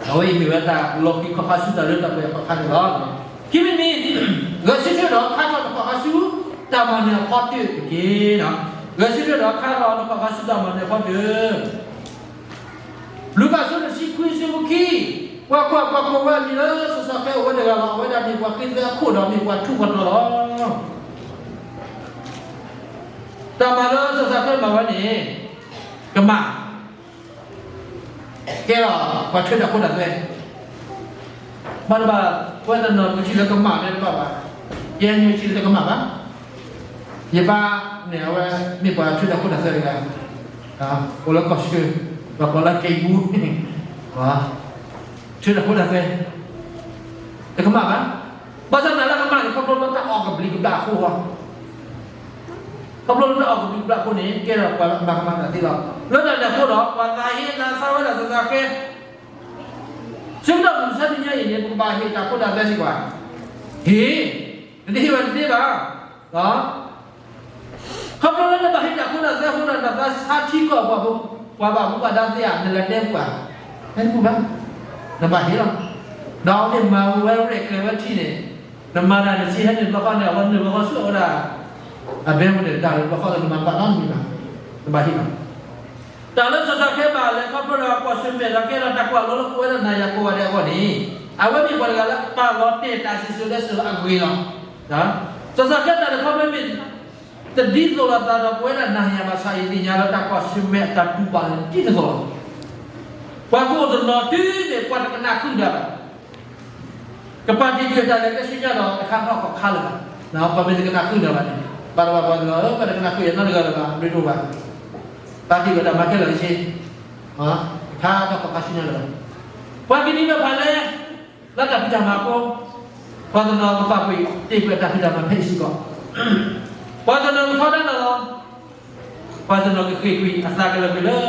အဝဲအံၤမ့ၢ်ဝဲတၢ်လီၤဃံၤခီၣ်ခါဆူတၢ်လၢတၢ်ပှဲၤခီၣ်ခါန့ၣ်လီၤ. ခံမံၤတမံၤ, ဂဲၤဆၢထၢၣ်ဒီးခါထီၣ်နခီၣ်ခါဆူ တၢ်မၤနၢၤအဖီတၢၣ်တက့ၢ်. ဂဲၤဆၢထၢၣ်ဒီးခါထီၣ်နခီၣ်ခါဆူတၢ်မၤနၢၤအဖီတၢၣ် လူၤကၣ်အဆၢဒိၣ်တဆံခွံအဆၢဖိခံ, ပှၤကွၢ်ပှၤကိးဝဲအမံၤလၢစီၤၡၤဃဲအိၣ်ဝဲတဂၤလီၤ. အဝဲဒၣ်မ့ၢ်ပှၤဃ့သၢအခိၣ်ဒီးမ့ၢ်ပှၤထူးပှၤတီၤလီၤ. တၢ်မၤလၢစီၤၡၤဃဲမၤဝဲန့ၣ် ကမၣ် ကဲထီၣ်ပှၤထၢတၢ်ခိတၢ်သွဲ ဘၣ်တဘၣ်, ပဝဲတနီၤပထံၣ်လၢကမၣ်လၢတဘၣ်ဘၣ်, ယဲန့ၣ်ထံၣ်လၢတကမၣ်ဘၣ်. ယပၢ်န့ၣ် အဝဲမ့ၢ်ပှၤထၢတၢ်ခိတၢ်သွဲတဂၤ, အိၣ်လၢကီၢ်ဆၢ, ပှၤကိးလၢက့ၤပူ, ထၢတၢ်ခိတၢ်သွဲ, တကမၣ်ဘၣ်. ဘၣ်ဆၣ်သနာ်လၢကမၣ်န့ၣ် ခီဖျိလၢတၢ်အီၣ်ကဘျံးကဘျၣ်အဃိ, ခီဖျိလၢတၢ်အီၣ်ကဘျံးကဘျၣ်အဃိန့ၣ် ကဲထီၣ်ပှၤမၤကမၣ်တၢ်သ့လီၤ. လၢတၢ်န့ၣ်အဃိဒီး ပှၤသးဟ့သးဆါဝဲဒၣ်စီၤၡၤဃဲ ဆၢကတီၢ်မုၢ်မဆါတနံၤညါအံၤန့ၣ် ပကဘၣ်ဟ့ၣ်တၢ်ခိတၢ်သွဲစ့ၢ်ကီးဧါ. ဟ့ၣ်, နတဟ့ၣ်ဘၣ်တသ့ဘၣ်. ခီဖျိလၢနဘၣ်ဟ့ၣ်တၢ်ခိတၢ်သွဲအဃိဒီး နသးဆါထံကီၢ်ပှၤဘၣ်မူဘၣ်ဒါသ့ဧါ, နလဲၤတဲပှၤ, တဲတပူၤဘၣ်, နဘၣ်ဟ့ၣ်လီၤ. ဒီးအဝဲသ့ၣ်မၤဝဲရဲၣ်ကျဲၤဝဲထံန့ၣ်, နမၤတၢ်န့ၣ် ဆံးဟဲနုာ်တဘျီဃီန့ၣ် အဝဲနုာ်တဘျီဃီဆူအဝဲဒၣ် အဘဲပူၤန့ၣ် တၢ်လၢတဘျီဃီလၢနမၤတဘၣ်နီတမံၤဘၣ်, နဘၣ်ဟ့ၣ်လီၤ. တၢ်လၢစီၤၡၤဃဲဘၣ်လဲၤခီဖျိဒီးကွၢ်ဆၢၣ်မဲာ်ဒီး ကဲထီၣ်တၢ်ကွၢ်လိလၢပဝဲဒၣ်နၤယၤကိးဂၤဒဲးအဂီၢ်န့ၣ်, အဝဲမ့ၢ်ပှၤတဂၤလၢအပာ်လီၤတဲာ်တၢ်စံၣ်စိၤတဲစိၤလၢအဂ့ၤလီၤ. စီၤၡၤဃဲတၢ်လဲၤခီဖျိမ့ၢ် တဒ်သိးလိာ်သးဒီးပဝဲဒၣ်နၤယၤဘၣ်ဆၣ်အံၤ သ့ၣ်ညါလၢတၢ်ကွၢ်ဆၢၣ်မဲာ်အတၢ်တူၢ်ဘၣ်န့ၣ် ဒ်သိးသိးလီၤ. ပှၤကအိၣ်တနီၤတုၤမ့ၢ်ပှၤတကနၣ်ဃုာ်ဒၣ်ဘၣ် ကပာ်တ့ၢ်ကွံာ်တၢ်လဲၤကျဲဆူညါဒီးတခါထီၣ်ခီၣ်ခါလၢၤဘၣ်. ပှၤမ့ၢ်တကနၣ်ဃုာ်ဒၣ်ဘၣ်န့ၣ်, ဘၣ်တဘၣ်ပှၤတနီၤ ပှၤတကနၣ်ဃုာ်ယၤနီတဂၤလၢၤဘၣ် ဘျုးဒိၣ်ဘၣ်, ပာ်တ့ၢ်ကွံာ်တၢ်မၤခဲလၢာ်တဆ့, တခါထီၣ်ခီၣ်ခါဆူညါလၢၤဘၣ်. ပှၤကနံၤမ့ၢ်ဖးလဲၢ် လၢတၢ်ဖံးတၢ်မၤအဃိ, ပှၤတနီၤကပာ်ကွံာ်တ့ၢ်ကွံာ်တၢ်ဖံးတၢ်မၤဖဲအံၤစ့ၢ်ကီး, ပှၤတနီၤကထီဒါနၤလီၤ, ပှၤတနီၤကဃ့ၢ်ကွံာ်အသးကလၢာ်ကွံာ်လၢတၢ်နာ်ယွၤအပူၤ, ခီဖျိလၢပှၤထီဒါအဃိ, ခီဖျိလၢ အနၢ်ဟူဘၣ်ပှၤလၢတၢ်ကတိၤ, တၢ်မံၤသီၣ်လၢန့ၣ်လၢအံၤ ပှၤကထံၣ်စီၤၡၤဃဲလၢအနီၢ်ပူၤဧါ, ပှၤကတဲအီၤလၢအသးပှၢ်ထီၣ်သ့ၣ်ခံဧါ, ပှၤကတဲအီၤ, ပှၤလံၣ်အီၤလီအသး, ပှၤလီတၢ်ဖိ, ပှၤတၢ်ဒဲးဘးဖိဘၣ်ဆၣ်ဒီး, စီၤၡၤဃဲအတၢ်ကွၢ်ဆၢၣ်မဲာ်န့ၣ်, တဟ့ၣ်တၢ်သးဟးဂီၤလၢစီၤၡၤဃဲအဂီၢ်ဘၣ်, ခီဖျိလၢအတၢ်မုၢ်လၢ်တၢ်တိာ်အီၤလၢအပူၤန့ၣ်, မုၢ်လၢ်ဝဲဒၣ်လၢမုၢ်လၢ်, ကထံၣ်ဘၣ် ကထံၣ်ဘၣ်မတၤလဲၣ်တဲဝဲ, ကစၢ်ခရံာ်လီၤ. အဃိဒီးပတၢ်လဲၤကျဲလၢဆူညါ ပကမၤတၢ်ဒ်လဲၣ်ဘၣ်ဆၣ်သနာ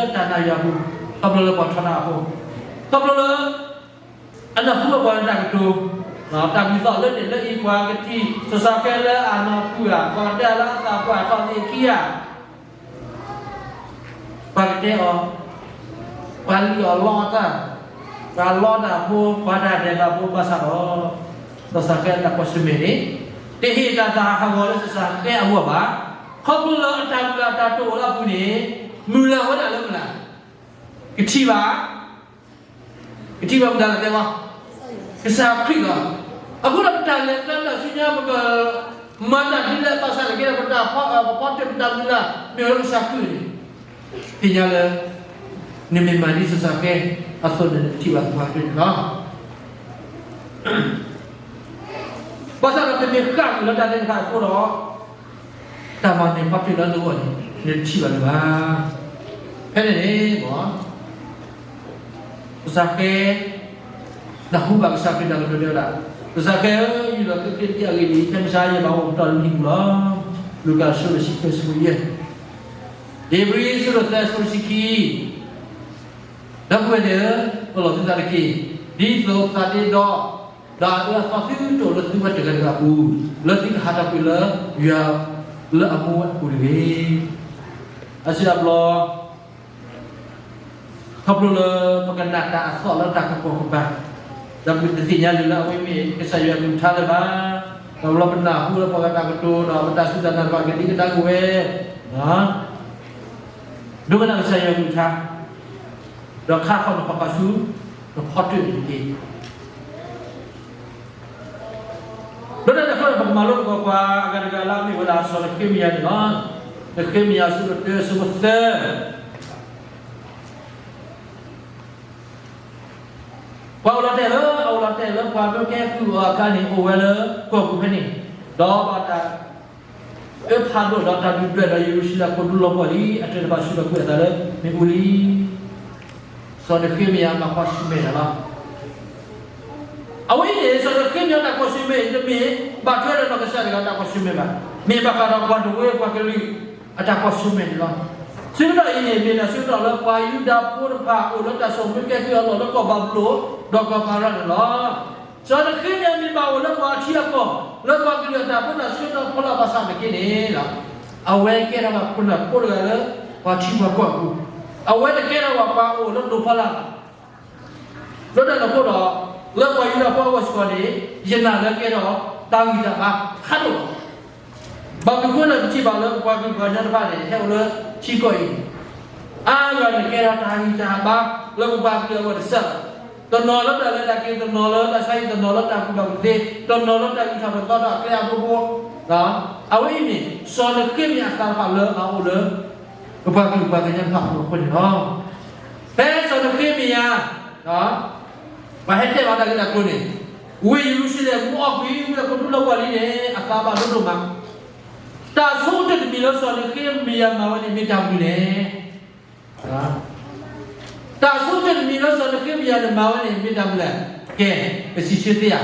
်က့ဒီး ပတၢ်ဖီတၢၣ်ပတၢ်မုၢ်လၢ် မ့ၢ်ဝဲလၢကစၢ်ခရံာ်န့ၣ်, သ့ၣ်ညါလၢ နမ့ၢ်မၤဒ်စီၤၡၤဃဲအသိးန့ၣ် နကထံၣ်ဘၣ်သပှၢ်ကတၢၢ်န့ၣ်လီၤ. ဘၣ်ဆၣ်ဒီးပမ့ၢ်ဃၣ်ကွံာ်လၢတၢ်သ့ၣ်တဖၣ်အဃိဒီး တၢ်မၤနၢၤဖီတၢၣ်လၢနဂီၢ်န့ၣ် နတထံၣ်ဘၣ်လၢၤဘၣ်. ဖဲန့ၣ်န့ၣ် စီၤၡၤဃဲ နၢ်ဟူဘၣ်ကစၢ်ခရံာ်တၢ်ကတိၤတဲဝဲဒၣ်, စီၤၡၤဃဲဧၢ, ယူၢ်လီၤသုချ့တက့ၢ်အဂ့ၢ်ဒ်အံၤ, ဖဲမုၢ်ဆါယဘၣ်အိၣ်ကတီၢ်လၢမုၢ်နံၤပူၤလီၤ. လူၤကၣ်အဆၢဒိၣ်တဆံခွံအဆၢဖိယဲၢ်, ဧ့ၤဘြံၤအဆၢဒိၣ်သၢအဆၢဖိတဆံခံ, ဒီပုၢ်ဝဲၢ်သ့ၣ်ဧၢ, ပလီၢ်သုသးတက့ၢ်, ဒ်သိးသးဒ့ဒီ ဒီးအအၢအသီသုတအိၣ်လၢသုဝဲတဂၤတဂၤအပူၤ, လၢသုကဟးထီၣ်ကွံာ်လၢယွၤလၢအမူဝဲအပူၤတဂ့ၤ. အစံးအဘျီ ခီဖျိလၢပကနၣ်တၢ်အသီၣ်လၢတၢ်ကပိာ်ကပၤ, ဒီးပကတသ့ၣ်ညါလၢၤလၢအဝဲမ့ၢ်ကစၢ်ယွၤကလုၢ်ကထါလၢၤဘၣ်, ဒီးလၢပနၢ်ဟူလၢပှၤဂၤတၢ်ကတိၤ ဒီးပတၢ်စူၢ်တၢ်နာ်တဖၣ်ကဒံကဒါက့ၤဝဲ, ဒိကနၣ်ကစၢ်ယွၤကလုၢ်ကထါ, ဒီးခါထီၣ်နခီၣ်ခါဆူ နဖီတၢၣ်န့ၣ်တက့ၢ်. ဒီးတၢ်တခါန့ၣ် ပကမၤလိသကိးပှၤအဂၤတဂၤလၢအမ့ၢ်ဝဲဒၣ်စီၤနဃ့မယၤန့ၣ်လီၤ. နဃ့မယၤအဆၢဒိၣ်တၢအဆၢဖိသၢ, ပှၤအိၣ်လီၤတဲာ်လၢ အအိၣ်လီၤတဲာ်လၢပှၤဒိးကဲကုၢ်အီၤအခါန့ၣ် အိၣ်ဝဲလၢကီၢ်ပူၤဖဲန့ၣ်, ဒီးဘၣ်တၢ်အၢဖးဒိၣ်ဒီးတၢ်ဒုၣ်ဒွဲၣ်ဒီးယရူၤၡလ့ၣ်အခိၣ်ဒူလီၤပှီၢ်လံ, အတၢ်တဖၣ်ဆူၣ်ထီၣ်ကွံာ်အသးလၢမ့ၣ်အူလံ. စီၤနဃ့မယၤမၤကွၢ်ဆၢၣ်မဲာ်တၢ်လီၤ. အဝဲအံၤန့ၣ် စီၤနဃ့မယၤတၢ်ကွၢ်ဆၢၣ်မဲာ်အံၤ တမ့ၢ်ဘၣ်ထွဲဒီးနီၢ်ကစၢ်တဂၤတၢ်ကွၢ်ဆၢၣ်မဲာ်ဘၣ်. မ့ၢ်ဘၣ်ဃးဒီးပှၤတဝၢပှၤကလုာ် အတၢ်ကွၢ်ဆၢၣ်မဲာ်န့ၣ်လီၤ. ဆၢကတီၢ်အံၤန့ၣ် မ့ၢ်ဒၣ်ဆၢကတီၢ်လၢပှၤယူဒၤဖိတဖၣ်အိၣ်လၢတၢ်ဆိၣ်မၢကဲကုၢ်အလီၢ်လၢကီၢ်ဘၤဘူလိၣ် ဒီးကီၢ်ဖၤရၣ်န့ၣ်လီၤ. စီၤနဃ့မယၤမ့ၢ်ဘၣ်အိၣ်လၢပှၤထံအကီၢ် လၢပှၤကလုာ်အတၢ်ပၢတၢ်ဆှၢဒီးဖီလာ်ဘၣ်ဆၣ်သနာ်က့န့ၣ် အဝဲကဲထီၣ်ဘၣ်ခိၣ်နၢ်ဖိတဂၤလၢ ပှၤထံပှၤကီၢ်အပူၤ, အဝဲတကဲထီၣ်ဘၣ်ပှၤအိၣ်လၢဒိၣ်ဖီလာ်ဘၣ်. လၢတၢ်န့ၣ်အဃိဒီး လၢပှၤယူဒၤဖိအဂီၢ်စ့ၢ်ကီးန့ၣ် ယနာ်လၢကဲထီၣ်တၢ်ဂံၢ်တၢ်ဘါဖးဒိၣ်လီၤ. ဘၣ်မနုၤအဃိလဲၣ် ပထံၣ်ဘၣ်လၢပပှၤကလုာ်ပှၤကညီတဖၣ်န့ၣ် ဟဲအိၣ်လၢထံကီၢ်အံၤန့ၣ် အါဂၤန့ၣ်ကဲထီၣ်တၢ်ဂံၢ်တၢ်ဘါလၢပပှၤကလုာ်အဂီၢ်တစဲးလီၤ. တနီၤလၢတၢ်လဲၤတၢ်က့ၤ, တနီၤလၢတၢ်ဆါဟံၣ်, တနီၤလၢတၢ်ကူၣ်ဘၣ်ကူၣ်သ့, တနီၤလၢတၢ်ဂံၢ်ထီၣ်ပသီထီၣ်အကျဲအဘိဘိ, အဝဲအံၤန့ၣ် စီၤနဃ့မယၤအသးတဖၣ်လၢအအိၣ်လၢ ပပှၤကလုာ်ပှၤကညီတဖၣ်အဖီခိၣ်န့ၣ်လီၤ. ဖဲစီၤနဃ့မယၤ ပှၤဟဲတဲဘၣ်တၢ်ဂ့ၢ်တၢ်ကျိၤန့ၣ်, ဝ့ၢ်ယရူၤၡလ့ၣ်မ့ၢ်အီၣ်ကွံာ် ဝ့ၢ်အခိၣ်ဒူလၢပှၤလံန့ၣ် အသးဘၣ်ဒိဒိၣ်မး. တၢ်ဆိကတၢၢ်တမံၤလၢစီၤနဃ့မယၤမၤဝဲန့ၣ် မ့ၢ်တၢ်မနုၤလဲၣ်. တၢ်ဆိကတၢၢ်တမံၤလၢစီၤနဃ့မယၤန့ၣ်မၤဝဲန့ၣ် မ့ၢ်တၢ်မနုၤလဲၣ်. ကဲ, ပစံးဆၢသ့ဧါ.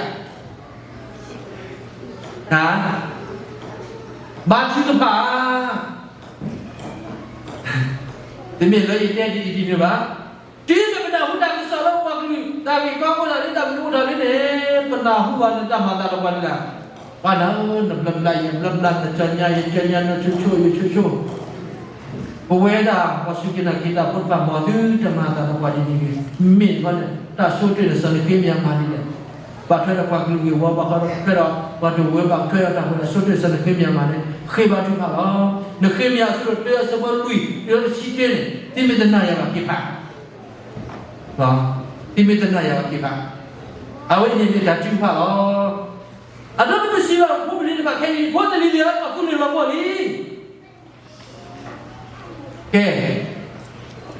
ဘါထုကဖၣ်. တမ့ၢ်လၢယတဲဒ်အံၤဒ်န့ၣ်ဘၣ်. တုၤမ့ၢ်ပနၢ်ဟူတၢ်ကစီၣ်လၢပှၤကလုာ် တၢ်ဂ့ၢ်ကီအိၣ်ဒၣ်လံ တၢ်မနုၤအိၣ်ထီၣ်လံန့ၣ် ပနၢ်ဟူဘၣ်နတၢ်မၤသးဒီးပှၤဒၣ်. ပှၤနၤဧၢ, နဘျၢဘျၢယဘျၢဘျၢ, နကၢညါယကၢညါ, နဆိဆိယဆိဆိ, ပဝဲဒၣ်ပှၤစူၢ်က့ၤနာ်က့ၤတၢ်ဖိတဖၣ် မ်သုတမၤသးဒီးပှၤဒ်န့ၣ်တဂ့ၤ. မ့ၢ်တခီန့ၣ် တၢ်ဆိကတၢၢ်န့ၣ် စီၤနဃ့မယၤမၤဒ်လဲၣ်. ဘၣ်ထွဲဒီးပှၤကလုာ်ဂ့ၢ်ဝီ, ဘၣ်ထွဲဒီးပှၤတဝၢ, ဘၣ်ထွဲဒီးတၢ်ပၢတၢ်ဆှၢ တၢ်ဆိကတၢၢ် စီၤနဃ့မယၤမၤန့ၣ် ဃ့ဘါထုကဖၣ်လီၤ. နဃ့မယၤအဆၢဒိၣ်တၢ အဆၢဖိလွံၢ်တုၤလၢတဆံတၢန့ၣ် သုမ့ၢ်တနာ်ယၤဘၣ်က့ၤဖး သုမ့ၢ်တနာ်ယၤဘၣ်က့ၤဖး, အဝဲအံၤန့ၣ်မ့ၢ်တၢ်ထုကဖၣ်လီၤ. အဒိနမ့ၢ်စံးဘၣ်ဖိပလံၤတဖၣ်ခဲအံၤ, ဖိသ့ၣ်လံၤသ့ၣ်ဧၢ, ကီၢ်သူလ့ၤလီၤပှီၢ်လံ. ကဲ,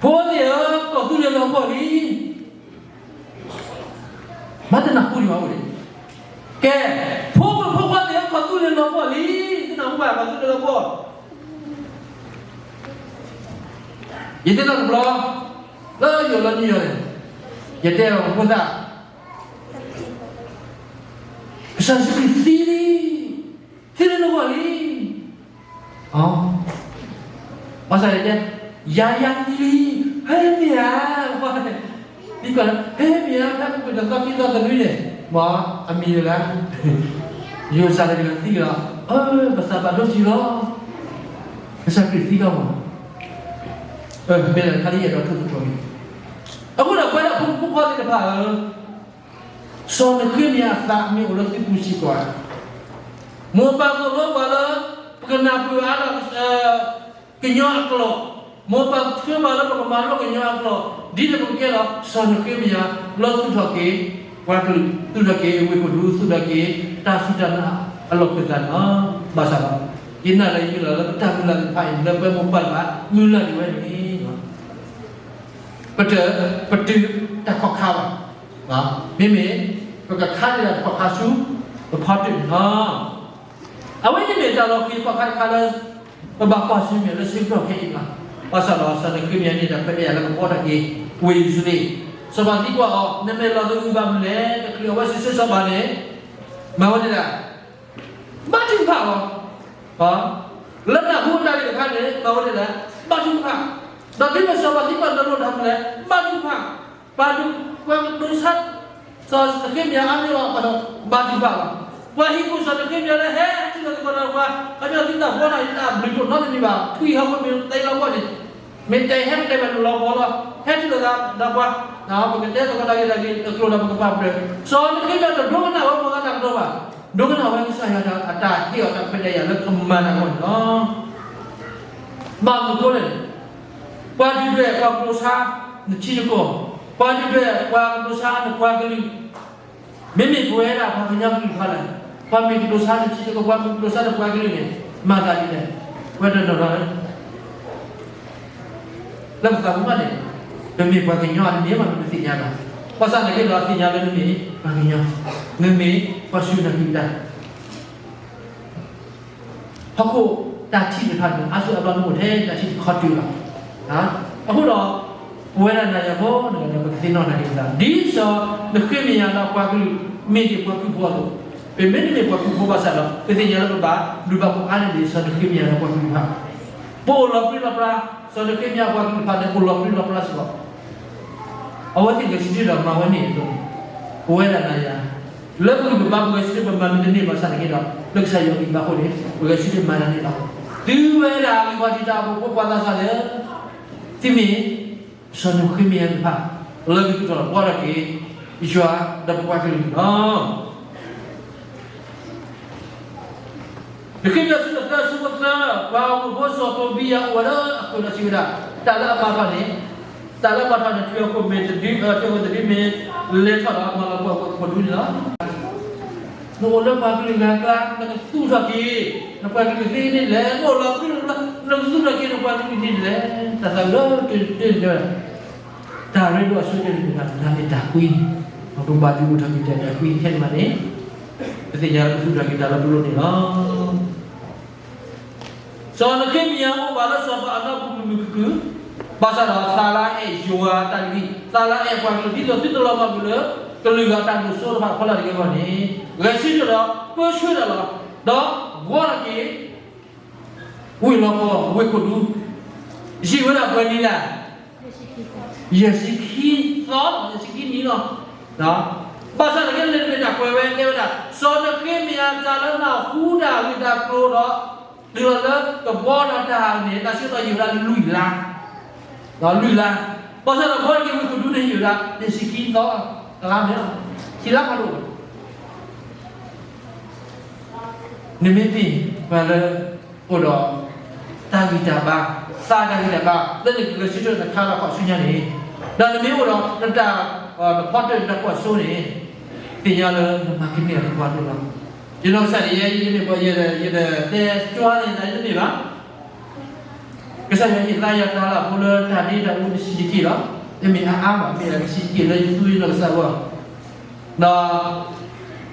ဖိသ့ၣ်ဧၢ, ကီၢ်သူလ့ၤလီၤပှီၢ်လံ. မ့ၢ်တနၢ်ဟူဒံးဘၣ်အိၣ်န့ၣ်. ကဲ, ဖိမုၣ်ဖိခွါသ့ၣ်ဧၢ, ကီၢ်သူလ့ၤလီၤပှီၢ်လံ. တနၢ်ဟူဘၣ် ကီၢ်သူလ့ၤလီၤပှီၢ်. ယတဲတၢ်တဘျီ လၢယိၤလၢနံၣ်ယီၤန့ၣ်, ယတဲအီၤဖိသၣ်, ကစၢ်ယ့ၣ်ၡူးခရံာ်သံလံ, သံလၢနဂီၢ်လံ. ဘၣ်ဆၣ်ယတဲ, ယၤယၤသံလံ, ဟဲမ့ၢ်ဧါ, သံကွၢ်, ဟဲမ့ၢ်ဧါ, ဖဲပကတသီခံသီသနွံန့ၣ်, မ်အမံၤလၢ်လၢ်, ယိၤစၢ်တဂၤသံကလီၤ, ပသးဘၣ်ဒိဆံးလီၤ. ကစၢ်ခရံာ်သံလီၤမး. မ့ၢ်လၢခါလၢယအဲၣ်ဒိးထိၣ်သတြီၤအံၤ, အဃိဒီးပဝဲဒၣ်ဖိမုၣ်ဖိခွါသ့ၣ်တဖၣ်ဧၢ, စီၤနဃ့မယၤအသးမ့ၢ်အိၣ်လၢသုပူၤစ့ၢ်ကီးဧါ. မိၢ်ပၢ်သိၣ်လိပှၤလၢပကနၢ်ပၢၢ်အါထီၣ် ကညီအကျိာ်, မိၢ်ပၢ်ဆှၢပှၤလၢပကမၤလိကညီအကျိာ်, ဒ်သိးပကကဲထီၣ်စီၤနဃ့မယၤ လၢသူၣ်ထီၣ်က့ၤပှၤကလုာ်, သူၣ်ထီၣ်က့ၤဝ့ၢ်ခိၣ်ဒူ, သူၣ်ထီၣ်က့ၤတၢ်စူၢ်တၢ်နာ်အလီၢ်ခၢၣ်သးန့ၣ်လီၤ. ဘၣ်ဆၣ်ဒီး ယနာ်လၢယမုၢ်လၢ်လၢပတၢ်မုၢ်လၢ်သ့ၣ်တဖၣ်အံၤ လၢပဝဲမိၢ်ပၢ်တဖၣ် မုၢ်လၢ်ဒံးဝဲန့ၣ် ပတ, ပတုာ်တၢ်ခီၣ်ခါဘၣ်. မ့မ့ၢ် ပကခါန့ၢ်တၢ်တခီၣ်ခါဆူ ပဖီတၢၢ်န့ၣ်လီၤ. အဝဲန့ၣ်မ့ၢ်တၢ်လီၤဃံၤခီၣ်ခါတခါလၢ ပဘၣ်ကွၢ်ဆၢၣ်မဲာ်လၢဆၢကတီၢ်ခဲအံၤလီၤ. ဘၣ်ဆၣ်ဒီးစီၤနဃ့မယၤန့ၣ် တၢ်ခွဲးတၢ်ယာ်လၢကဘှီတၢ်က့ၤ ဝ့ၢ်ယရူၤၡလ့ၣ်, စီၤပၤသံကွၢ်အီၤ, နမဲာ်လီၤသဂုၢ်ဘၣ်မနုၤလဲၣ်, တချုးအဝဲစံးဆၢစီၤပၤန့ၣ် မၤဝဲဒ်လဲၣ် ဘါထုကဖၣ်လီၤ. လၢနၢ်ဟူတၢ်ဂ့ၢ်တခါန့ၣ် မၤဝဲဒ်လဲၣ်, ဘါထုကဖၣ်, ဒီးဒ်န့ၣ်စီၤပၤသံကွၢ်လၢလိၣ်တၢ်မနုၤလဲၣ်, ဘါထုကဖၣ်, ပှၤဒိးဆါ စီၤနဃ့မယၤအါမံၤလီၤ, ဘါထုကဖၣ်လီၤ. ပှၤဟံၣ်ခိၣ်စီၤနဃ့မယၤလၢဟဲတုၤလီၤသကိးဒီးပှၤ, ခီဖျိသုတၢ်ဖှီတၢ်အံၤတၢ်ဘျုးဖှိၣ်နီတမံၤဘၣ်, ထွံၣ်ဟီၣ်ခိၣ်မ့ၢ်တ့လီၤဘီၣ်န့ၣ်, မ့ၢ်တဲဟဲမ့ၢ်တဲဘၣ်န့ၣ်လီၤဘီလီၤ, ဟဲတုၤလီၤသးဒီးပှၤ, ပကတဲသကိးတၢ်ဂ့ၢ်တၢ်ကျိၤဒီးပကပာ်ပြၢၤ, စီၤနဃ့မယၤတဒိကနၣ်ဝဲပှၤဂၤတၢ်ကတိၤဘၣ်, ဒိကနၣ်ဝဲကစၢ်ယွၤအတၢ်ဟ့ၣ်အီၤတၢ်ခွဲးတၢ်ယာ်လၢကမၤတၢ်အဂီၢ်န့ၣ်လီၤ. ဘၣ်မနုၤအဃိလဲၣ်, ပှၤဒုၣ်ဒွဲၣ်ပှၤကတိၤဆါနထံနကီၢ်, ပှၤဒုၣ်ဒွဲၣ်ပှၤကတိၤဆါနပှၤကလုာ်, မ့မ့ၢ်ပဝဲဒၣ်ပှၤကညီကလုာ်တဖၣ်လဲၣ်, ပှၤမ့ၢ်ကတိၤဆါနထံနကီၢ်, ပှၤမ့ၢ်ကတိၤဆါနပှၤကလုာ်န့ၣ်, မၤသးဒ်လဲၣ်, ပဝဲတနီၤနီၤ လၢပသးပူၤဘၣ်န့ၣ်, ပမ့ၢ်ပှၤကညီအတမ့ၢ်ဘၣ် ပသ့ၣ်ညါဘၣ်. ဘၣ်ဆၣ်သနာ်က့ဒီးသ့ၣ်ညါလၢနမ့ၢ်ပှၤကညီ, နမ့ၢ်ပှၤစူၢ်နာ်က့ၤတၢ် ဟီၣ်ခိၣ်တၢ်ထံၣ်တဖၣ်န့ၣ် အါစုအါဘျီနအိၣ်ထဲတၢ်ထံၣ်တခီတုၤလီၤ. အဃိဒီး ပဝဲဒၣ်နၤယၤဖိန့ၣ် ပကသ့ၣ်နီၣ်နာ်က့ၤသး ဒ်စီၤနဃ့မယၤဒီးပှၤကလုာ် မ့ၢ်ဒၣ်ပှၤခရံာ်ဖိအသိး, ပမ့တမ့ၢ်ပှၤခရံာ်ဖိဘၣ်ဆၣ်ဒီး ပသ့ၣ်ညါလၢပဘၣ်ဘျုးဘၣ်ဖှိၣ်အါန့ၢ်ဒံး စီၤနဃ့မယၤဒီးပှၤကလုာ်တဖၣ်, ပအိၣ်လီၤပြံလီၤပြါ, စီၤနဃ့မယၤပှၤကလုာ်တဖၣ်န့ၣ် အိၣ်လီၤပြံလီၤပြါစ့ၢ်ကီး, အဝဲသ့ၣ်ဂဲၤဆၢထၢၣ်ဒီးမၤဝဲန့ၣ်အသိးန့ၣ်, ပဝဲဒၣ်နၤယၤ လၢပဂံၢ်ပဘါပဂဲၤဆၢထၢၣ်ပမၤမ့ၢ်တန့ၢ်ဘၣ်ဆၣ်န့ၣ်က့ဒီး လၢကစၢ်ယွၤအဂံၢ်ဘါအဃိန့ၣ် ပဂဲၤဆၢထၢၣ်မၤတၢ်န့ၣ်လီၤ. တုၤဝဲဒၣ်အဂံၢ်ဘါတံာ်တာ်အပူၤ ပှၤသးစၢ်လၢ သုမ့ၢ် စီၤနဃ့မယၤတဖၣ် လၢဂ့ၤကတီၢ်လီၤ ဘှီထီၣ်က့ၤ ယွၤဒီးပပှၤကလုာ်န့ၣ်လီၤ. နဃ့မယၤ အဆၢဒိၣ်သၢ အဆၢဖိသၢ, ပှၤအိၣ်ဖှိၣ်ဖိစီၤတိဘံယၤအိၣ်ဝဲလၢအဃၢၤဒီးစံးဝဲဒၣ်, တၢ်လၢအမၤထီၣ်န့ၣ်, တၢ်လၢအမၤထီၣ်န့ၣ် ထံဖိကီၢ်ဖိမ့ၢ်တဒု, ထံဖိကီၢ်ဖိတဒုမ့ၢ်လဲၤထီၣ်ဒီး မၤလီၤပှီၢ်ပှၤဒူန့ၣ်လီၤ. နအိၣ်လၢပှၤကလုာ်ဂၤအကျါ နကသူၣ်ထီၣ်က့ၤ နပှၤကလုာ်သ့ဒ်လဲၣ်, နအိၣ်လီၤပြံလီၤပြါ နကသူၣ်ထီၣ်က့ၤနပှၤကလုာ်ဒ်လဲၣ်, တၢ်သးလၢတၢၢ်တၢၢ် တၢ်ရ့ဒိၣ်အဆိကတၢၢ်န့ၣ်မ့ၢ်တၢ်မ့ၢ်တၢ်ကွံ, ပကဘၣ်ဒုးအိၣ်ထီၣ်က့ၤတၢ်တၢ်ကွံခဲန့ၣ်ဘၣ်န့ၣ်, ပသ့ၣ်ညါလၢပသူၣ်ထီၣ်က့ၤတၢ်လၢပလိၤန့ၣ်လီၤ. စီၤနဃ့မယၤအိၣ်ဘၣ်လၢစီၤပၤအနီၢ်ပူၤမုာ်မုာ်ခုၣ်ခုၣ်, ဘၣ်ဆၣ်ဒီးသးလၢအဲၣ်ယွၤအတၢ်လုၢ်ဟံၣ်, သးလၢအဲၣ်ပှၤကလုာ် ဒ်သိးသုတလီၤမၢ်ကွံာ်လၢ ကလုာ်ဂၤအတၢ်ဒိၣ်စိတဖၣ်အဖီလာ်တဂ့ၤအဂီၢ်န့ၣ်, ဂဲၤဆၢထၢၣ်ဒီးပၢဆှၢတၢ်လီၤ, ဒီးဘှီထီၣ်က့ၤ ဝ့ၢ်လီၤပှီၢ် ဝ့ၢ်ခိၣ်ဒူ, ယံာ်ဝဲဒၣ်ပှဲၤနံၣ်လဲၣ်, ယဲၢ်ဆံခံသီ, ယဲၢ်ဆံခံနံၣ်လီၤ. ဘၣ်ဆၣ်သနာ်က့ လၢတမ့ၢ်တၢ်ကွဲးဝဲ တဲဝဲဒၣ် စီၤနဃ့မယၤတၢ်လၢနၢ်ဟူတၢ်ဂ့ၢ်တၢ်ကျိၤဒီး တုၤလီၤလၢကဘှီဒီးတၢ်န့ၣ် တၢ်ဆၢကတီၢ်ယံာ်ဝဲဒၣ်လၢလွံၢ်လါ, ဒီးလွံၢ်လါ, ဘၣ်ဆၣ်ဒီးဘှီက့ၤဝ့ၢ်ခိၣ်ဒူန့ၣ် ယံာ်ဝဲဒၣ် ယဲၢ်ဆံခံသီ, တလါန့ၣ်လီၤ, ခံလါဖးဒိၣ် နမ့ၢ်သ့ၣ်ပှၤလၢ အိၣ်ဒီး တၢ်ဂံၢ်တၢ်ဘါ, သးတၢ်ဂံၢ်တၢ်ဘါ လၢနကဂဲၤဆၢထၢၣ်နခါလီၤခီဆူညါန့ၣ်, ဒီးနမ့ၢ်အိၣ်ဒီးနတၢ်, နဖီတၢၢ်နတၢ်ကွၢ်စိန့ၣ်, သ့ၣ်ညါလၢနမၤကန့ၢ်အသပှၢ်ဒိၣ်လီၤ. ယနီၢ်ကစၢ်န့ၣ် ယဲယမ့ၢ်ပှၤယဲဒီး ယတတဲကၠွါန့ၣ် ယတမ့ၢ်ဘၣ် ကစၢ်ယွၤဟ့ၣ်သါယၤတၢ်လၢအဖိလၢတၢ်ဒ့တၢ်အူတဆံးတက့ၢ်လီၤ. တမ့ၢ်အါအါဘၣ်, မ့ၢ်အကဆံးတက့ၢ်လၢယသူယနီၢ်ကစၢ်အဂီၢ်,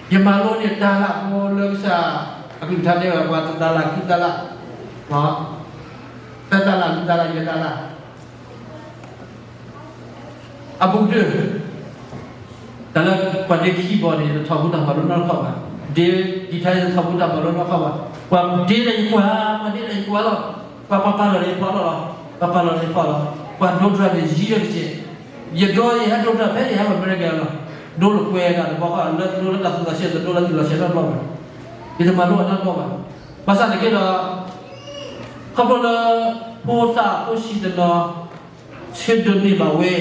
ဒီး ယမၤလိန့ၢ်တၢ်လၢအဖိလၢကစၢ်အကလုၢ်ကထါတဲဝဲ ပှၤတတၤလၣ်ခံတၤလၣ်, သၢတၤလၣ်လွံၢ်တၤလၣ်ယဲၢ်တၤလၣ် အပူၤကတၢၢ်, တၢ်လၢပှၤဒ့ခံဘီန့ၣ် တထီၣ်ဘူးတၢ်မၤလိနီတခီၣ်ဘၣ်, ဒ့ကံထါန့ၣ် တထီၣ်ဘူးတၢ်မၤလိနီတခီၣ်ဘၣ်, ပှၤဒ့ဒီးယကွၢ်, ပှၤဒ့ဒီးယကွၢ်လီၤ, ပှၤပာ်ပာ်လီၤဒီးယဖီလီၤလီၤ, ပာ်ပာ်လီၤဒီးယဖီလီၤ, ပှၤဒိတြၢ်န့ၣ်ယံၤဒီးတက့ၢ်, ယဒိယဟဲဒိတြၢ်ဖဲယဟဲဝဲအမဲရကၤလီၤ, ဒိလၢကွဲတၢ်တဘီဃီ လၢဒိလၢတၢ်သူၣ်လီၤဆဲး တဒိလၢသံၣ်လီၤဆဲးနီတဘျီဘၣ်, ယတမၤလိအနီတဘျီဘၣ်, ဘၣ်ဆၣ်သနာ်က့ဒီး ခီဖျိလၢ ဖိသၣ်ဖိဆံးတနီၤ ဆၢဒိးန့ၢ်ဘၣ်ဝဲ,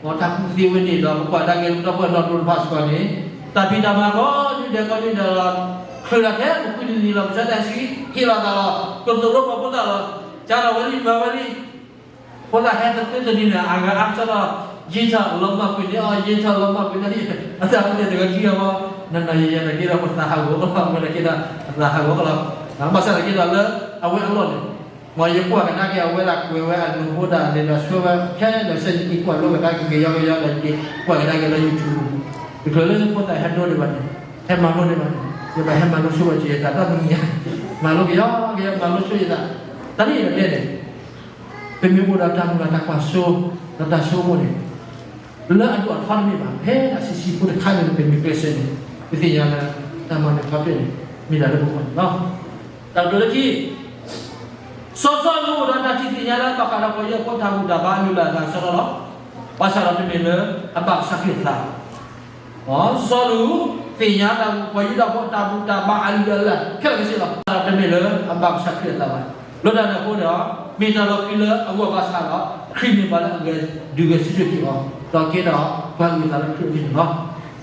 မ်တၢ်ကူၣ်သ့ဝဲန့ၣ်ဒီး ပကွၢ်ကဒါက့ၤလၢပဒီပုၢ်ဝဲၢ်နီၢ်ဒိတဖၣ်စ့ၢ်ကီးန့ၣ်, တၢ်ဖံးတၢ်မၤကိးနွံဒဲးကိးနွံဒဲးဒီး ချုးတၢ်ထဲပူၤကွံာ်တနံၤလီၤ, ပဆၢတဲာ်ဆှံဟ့ၣ်လီၤသးလီၤ, ကသိၣ်လိပှၤဖိသၣ်လီၤ, ကၢ်ထီၣ်ဝဲလံ မၤဝဲလံ, ဖိသၣ်ဟဲတသ့တနံၤန့ၣ် အဂၤအါကစီဒီး ယံာ်ထီၣ်လီၤမၢ်ကွံာ်န့ၣ်အီၤ ယံာ်ထီၣ်လီၤမၢ်ကွံာ်န့ၣ်, အတၢ်အိၣ်န့ၣ်တဂၤခံဂၤမီၤ, နနယယနာ်က့ဒီး ပသးဟးဂီၤကလီၤ, ဝဲနာ်က့ဒီး ပသးဟးဂီၤကလီၤ, ဘၣ်ဆၣ်နာ်က့ဒီးလၢ အဝဲအလီၢ်န့ၣ် မ်ယကွၢ်ကဒါက့ၤအဝဲဒၣ်ကွဲးဝဲအဒိၣ်ဖိဒၣ်လဲာ်ဒီးဆှၢဝဲ ခဲလၢာ်ဆၢယက့ၤကွၢ်လိကဒါက့ၤကယီကယီဒီးယက့ၤကွၢ်ကဒါက့ၤလၢ YouTube, တချုးလၢဖိသၣ်ဟဲဒိဒံးဘၣ်န့ၣ်, ဟဲမၤလိဒံးဘၣ်န့ၣ်, ယဘၣ်ဟဲမၤလိဆိဝဲက့ၤယတၢ်တၢ်မံၤညါ, မၤလိကယီကယီ မၤလိဆိယသး, တၢ်န့ၣ်ယတဲန့ၣ်, ပမ့ၢ်အိၣ်ဒီးတၢ်မုၢ်လၢ်တၢ်ကွၢ်စိ ဒီးတၢ်ဆိကမိၣ်န့ၣ် လၢအဒိၣ်အထီတမ့ၢ်ဘၣ်, ဖဲဒၣ်ဆံးဆံးဖိတခါန့ၣ် ပမ့ၢ်ကျဲးစၢးန့ၣ် ပသ့ၣ်ညါလၢ တၢ်မၤနၢၤဖးဖျၢၣ်န့ၣ် မ့ၢ်တၢ်လၢပဂီၢ်န့ၣ်လီၤ. တၢ်ကတိၤလၢခံ, စီၤစီလူးအိၣ်ဒီးတၢ်ထံၣ်သ့ၣ်ညါလၢ ဘၣ်ဃးဒီးပှၤယူဒၤဖိအတၢ်ဘူၣ်တၢ်ဘါအလုၢ်အလၢ်အသးအဆၢလီၤလီၤ. ဘၣ်ဆၣ်ဒီးတမ့ၢ်လၢအဘၣ်ကစၢ်ခရံာ်အသး စီၤစီလူးသ့ၣ်ညါတၢ် ပှၤယူဒၤဖိအတၢ်ဘူၣ်တၢ်ဘါအလုၢ်အလၢ်ခဲလၢာ်ခဲဆ့လီၤ. တမ့ၢ်လၢအဘၣ်ကစၢ်ခရံာ်အသးဘၣ်. လၢတၢ်န့ၣ်အဃိန့ၣ်ဒီး မ့ၢ်တၢ်လီၤဃံၤလၢအဂီၢ်ဘၣ်ဆၣ်ဒီး ခရံာ်န့ၣ်ပှၤလၢအဒုးဂဲၤဆၢထၢၣ်က့ၤအီၤ ဒီးကဲထီၣ်ပှၤဂုၤသးလၢခရံာ်အဂ့ၢ်န့ၣ်လီၤ.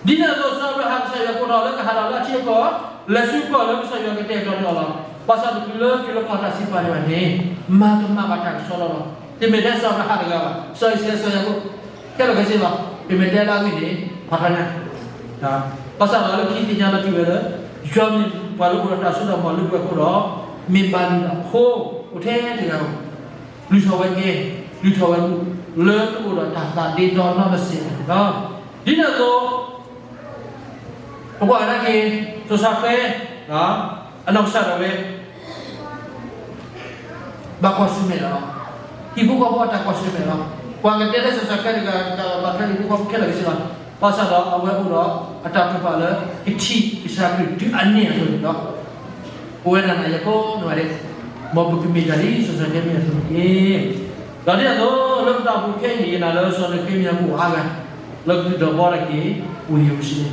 ဒ်န့ၣ်အသိး စီၤအၤဘြၤဟၣ် ကစၢ်ယွၤကိးထီၣ်လၢကဟးထီၣ်လၢအထံအကီၢ် လဲၤဆူကီၢ်လၢကစၢ်ယွၤကတဲာ်ကတီၤန့ၢ်အီၤလီၤ. ဘၣ်ဆၣ်တချုးလၢတုၤလၢကီၢ်တၢ်စံးပာ်န့ၣ်ဘၣ်န့ၣ် မၤကမၣ်ဘၣ်တၢ်ကစီဒီလီၤ. တမ့ၢ်ထဲစီၤအၤဘြၤဟၣ်တဂၤဘၣ်, စီၤအံၤစဲး စီၤယၤကိာ် ခဲလၢာ်ခဲဆ့လီၤ. ပမ့ၢ်တဲလၢအဂ့ၢ်န့ၣ် ဖးထီညါ ဘၣ်ဆၣ်ဒီးလၢခံသ့ၣ်ညါလီၤတံၢ်ဝဲလၢ ယွၤမ့ၢ်ပှၤလၢအိၣ်ဒီးတၢ်စိတၢ်ကမီၤလၢပှဲၤအဃိဒီး မ့ၢ်ဘၣ်လုၢ်အဖိအိၣ်ထဲတဂၤဧိၤ လုၢ်ထီၣ်ဝဲကဲ, လုၢ်ထီၣ်ဝဲမူ, လၢတအိၣ်ဒီးတၢ်သးဒ့ဒီနီတစဲးဘၣ်န့ၣ်လီၤ. ဒ်န့ၣ်အသိး ပကွၢ်ကဒါက့ၤ စီၤၡဃဲ အနီၢ်ကစၢ်ဒၣ်ဝဲ ဘၣ်ကွၢ်ဆၢၣ်မဲာ်လီၤ. ဟံၣ်ဖိဃီဖိအတၢ်ကွၢ်ဆၢၣ်မဲာ်လီၤ. ပှၤကတဲတၢ်ဆၢကတီၢ်တဂၤတဂၤ ဘၣ်ထွဲလၢဟံၣ်ဖိဃီဖိခဲလၢာ်ကစၢ်လီၤ. ဘၣ်ဆၣ်ဒီးအဝဲအိၣ်ဒီးအတၢ်တိာ်ပာ်လၢ ကထံၣ်ကစၢ်ခရံာ်တုၤအန့ၣ်အသိးန့ၣ်လီၤ. ပဝဲဒၣ်နၤယၤကိးဂၤဒဲး, မ်ပကမ့ၢ်တၢ်ဒ်စီၤစၤကဲမ့ၢ်အသိးန့ၣ်တက့ၢ်. ဒီးဒ်န့ၣ်အသိး လၢပတၢ်အိၣ်ဖှိၣ်ခဲအံၤန့ၣ် ယနာ်လၢစီၤစၤကဲမ့ၢ်အကအိၣ်အါဂၤ လၢကဒုးဒီးဘီတၢ်က့ၤ ဝံၤယိၤရူၤၡလ့ၣ်န့ၣ်လီၤ. က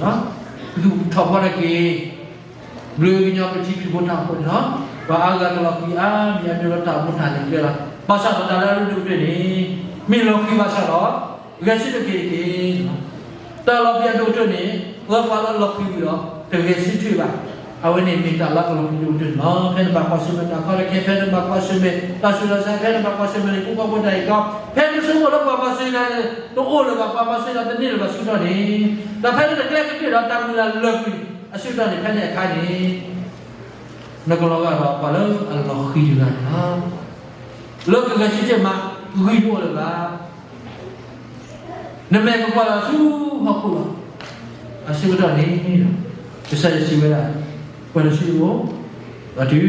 သူၣ်ထီၣ်ဘီတၢ်က့ၤ ဘျုးကညီပထံပကီၢ်ဖိတၢ်အိၣ်ဖှိၣ်န့ၣ်လီၤ. ပှၤအါဂၤကလီၤဃံၤအါမံၤအါမံၤလၢတၢ်အိၣ်မူတၢ်လဲၤကျဲလီၤ. ဘၣ်ဆၣ်ဒီးတၢ်လၢအရ့ဒိၣ်ကတၢၢ်န့ၣ် မ့ၢ်လီၤဃံၤဘၣ်ဆၣ်ဒီး ဂဲၤဆၢထၢၣ်က့ၤတက့ၢ်. တၢ်လီၤဃံၤအဒိၣ်ကတၢၢ်န့ၣ် လၢပှၤလၢအလီၤဃံၤဝံၤဒီး တဂဲၤဆၢထၢၣ်ဘၣ်. အဝဲန့ၣ်မ့ၢ်တၢ်လၢအလီၤဃံၤဒိၣ်ကတၢၢ်န့ၣ်လီၤ. ဖဲနဘၣ်ကွၢ်ဆၢၣ်မဲာ်တၢ်ကီတၢ်ခဲ, ဖဲနဘၣ်ကွၢ်ဆၢၣ်မဲာ်တၢ်ဆူးတၢ်ဆါ, ဖဲနဘၣ်ကွၢ်ဆၢၣ်မဲာ်နဟံၣ်ဖိဃီဖိတၢ်ဂ့ၢ်ကီ, ဖဲနဆိကမိၣ်လၢပှၤမၤစၢၤနၤ တအိၣ်လၢၤဘၣ်, ပှၤမၤစၢၤနၤတန့ၢ်လၢၤဘၣ်ဆၢကတီၢ်န့ၣ်, ဒီးဖဲနတကျဲကတၢၢ်ဒီးတၢ်မုၢ်လၢ်လၢာ်ကွံာ်အဆၢကတီၢ်န့ၣ်, ဖဲန့ၣ်အခါန့ၣ် နကလီၤဂာ်ဒီးပှၤလၢအလီၤဃံၤတဂၤန့ၣ်လီၤ. လၢကဂဲၤဆၢထၢၣ်မး ဂံၢ်တအိၣ်လၢၤဘၣ်. နမဲာ်ကကွၢ်လီၤဆူဟီၣ်ခိၣ်လီၤ. အဆၢကတီၢ်န့ၣ် ကစၢ်ယွၤစံးဝဲဒၣ်, ကွၢ်လီၤဆူယအိၣ်, ဒီးတု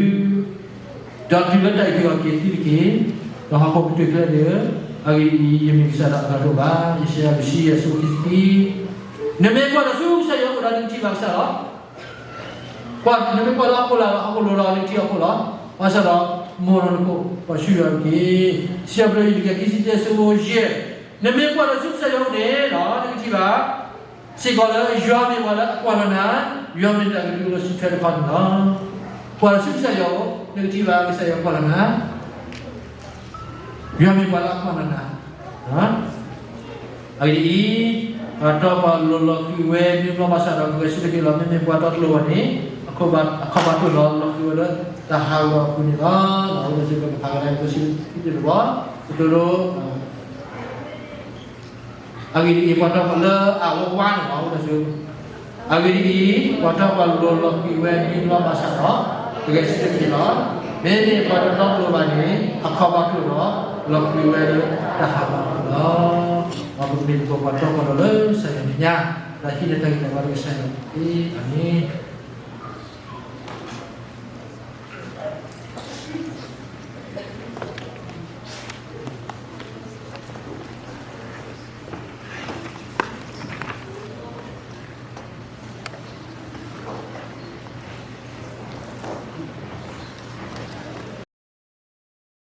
ၤ, ဒီးတုၤလၢတၢ်အုၣ်က့ၤခီၣ်က့ၤသုတက့ၢ်, ဒီးဟီၣ်ခိၣ်ကတၢၢ်ကျဲလၢ, အဂ့ၢ်ဒ်အံၤ, ယမ့ၢ်ကစၢ်ဒီးအဂၤတအိၣ်ဘၣ်. ယၡါယၤ လွံၢ်ဆံယဲၢ် အဆၢဖိခံဆံခံ, နမ့ၢ်ကွၢ်လီၤဆူကစၢ်ယွၤအအိၣ်ဒီး နကထံၣ်ဘၣ်ကစၢ်လီၤ. ကွၢ်, နမ့ၢ်ကွၢ်လၢဟီၣ်ခိၣ်လာ်ဒီး ဟီၣ်ခိၣ်လိၤလီၤ, နကထံၣ်ဟီၣ်ခိၣ်လီၤ. ဘၣ်ဆၣ်ဒီး မိၢ်ဒီးနခိၣ် ကွၢ်ဆူယွၤတက့ၢ်. စံးထီၣ်ပတြၢၤ ယွၤ ခံဆံတၢ အဆၢဖိယဲၢ်, နမ့ၢ်ကွၢ်လီၤဆူကစၢ်ယွၤအအိၣ်န့ၣ်ဒီး နကထံၣ်ဘၣ် စ့ၢ်ကီးလၢယွၤမ့ၢ်ပှၤလၢအကွၢ်လီၤနၤ, ယွၤမ့ၢ်တၢ်ကဒုးလီၤဆူထွဲတခီန့ၣ်လီၤ. ကွၢ်လီၤဆူကစၢ်ယွၤအအိၣ် နကထံၣ်ဘၣ်ကစၢ်ယွၤကွၢ်လီၤနၤ. ယွၤမ့ၢ်ပှၤလၢအကွၢ်လီၤနၤ. အဂ့ၢ်ဒ်အံၤ, ပှၤတီပှၤလိၤလီၤဃံၤဝဲ မ့ၢ်ဘျီဘၣ်ဆၣ်ဒီး ဂဲၤဆၢထၢၣ်က့ၤလီၤ. မ့မ့ၢ်ပှၤတီတလိၤဘၣ်န့ၣ်, အခီပၤတလိၤလီၤ, လီၤဃံၤဝဲလၢတၢ်ဟးဂီၤအပူၤန့ၣ်လီၤ. အဝဲသ့ၣ်ကဖးကဒါက့ၤ ကစၢ်ယွၤ ကတိၤဒိ အဂ့ၢ်ဒ်အံၤ, ပှၤတီပှၤလၢအဝဲဝါန့ၣ်လီၤ. အဂ့ၢ်ဒ်အံၤ, ပှၤတီပှၤလိၤလီၤဃံၤဝဲ မ့ၢ်ဘျီဘၣ်ဆၣ်ဒီး ဂဲၤဆၢထၢၣ်က့ၤလီၤ. မ့မ့ၢ်ပှၤတီတလိၤဘၣ်န့ၣ် အခီပၤတလိၤလီၤ, လီၤဃံၤဝဲလၢတၢ်ဟးဂီၤအပူၤလီၤ. မ်ပကမ့ၢ်ပှၤတီပှၤလိၤလၢကစၢ်ယွၤအမဲာ်ညါ, ဒီးဟံးန့ၢ်တၢ်ဂံၢ်တၢ်ဘါလၢကစၢ်ယွၤန့ၣ်တက့ၢ်. အၤမ့ၣ်.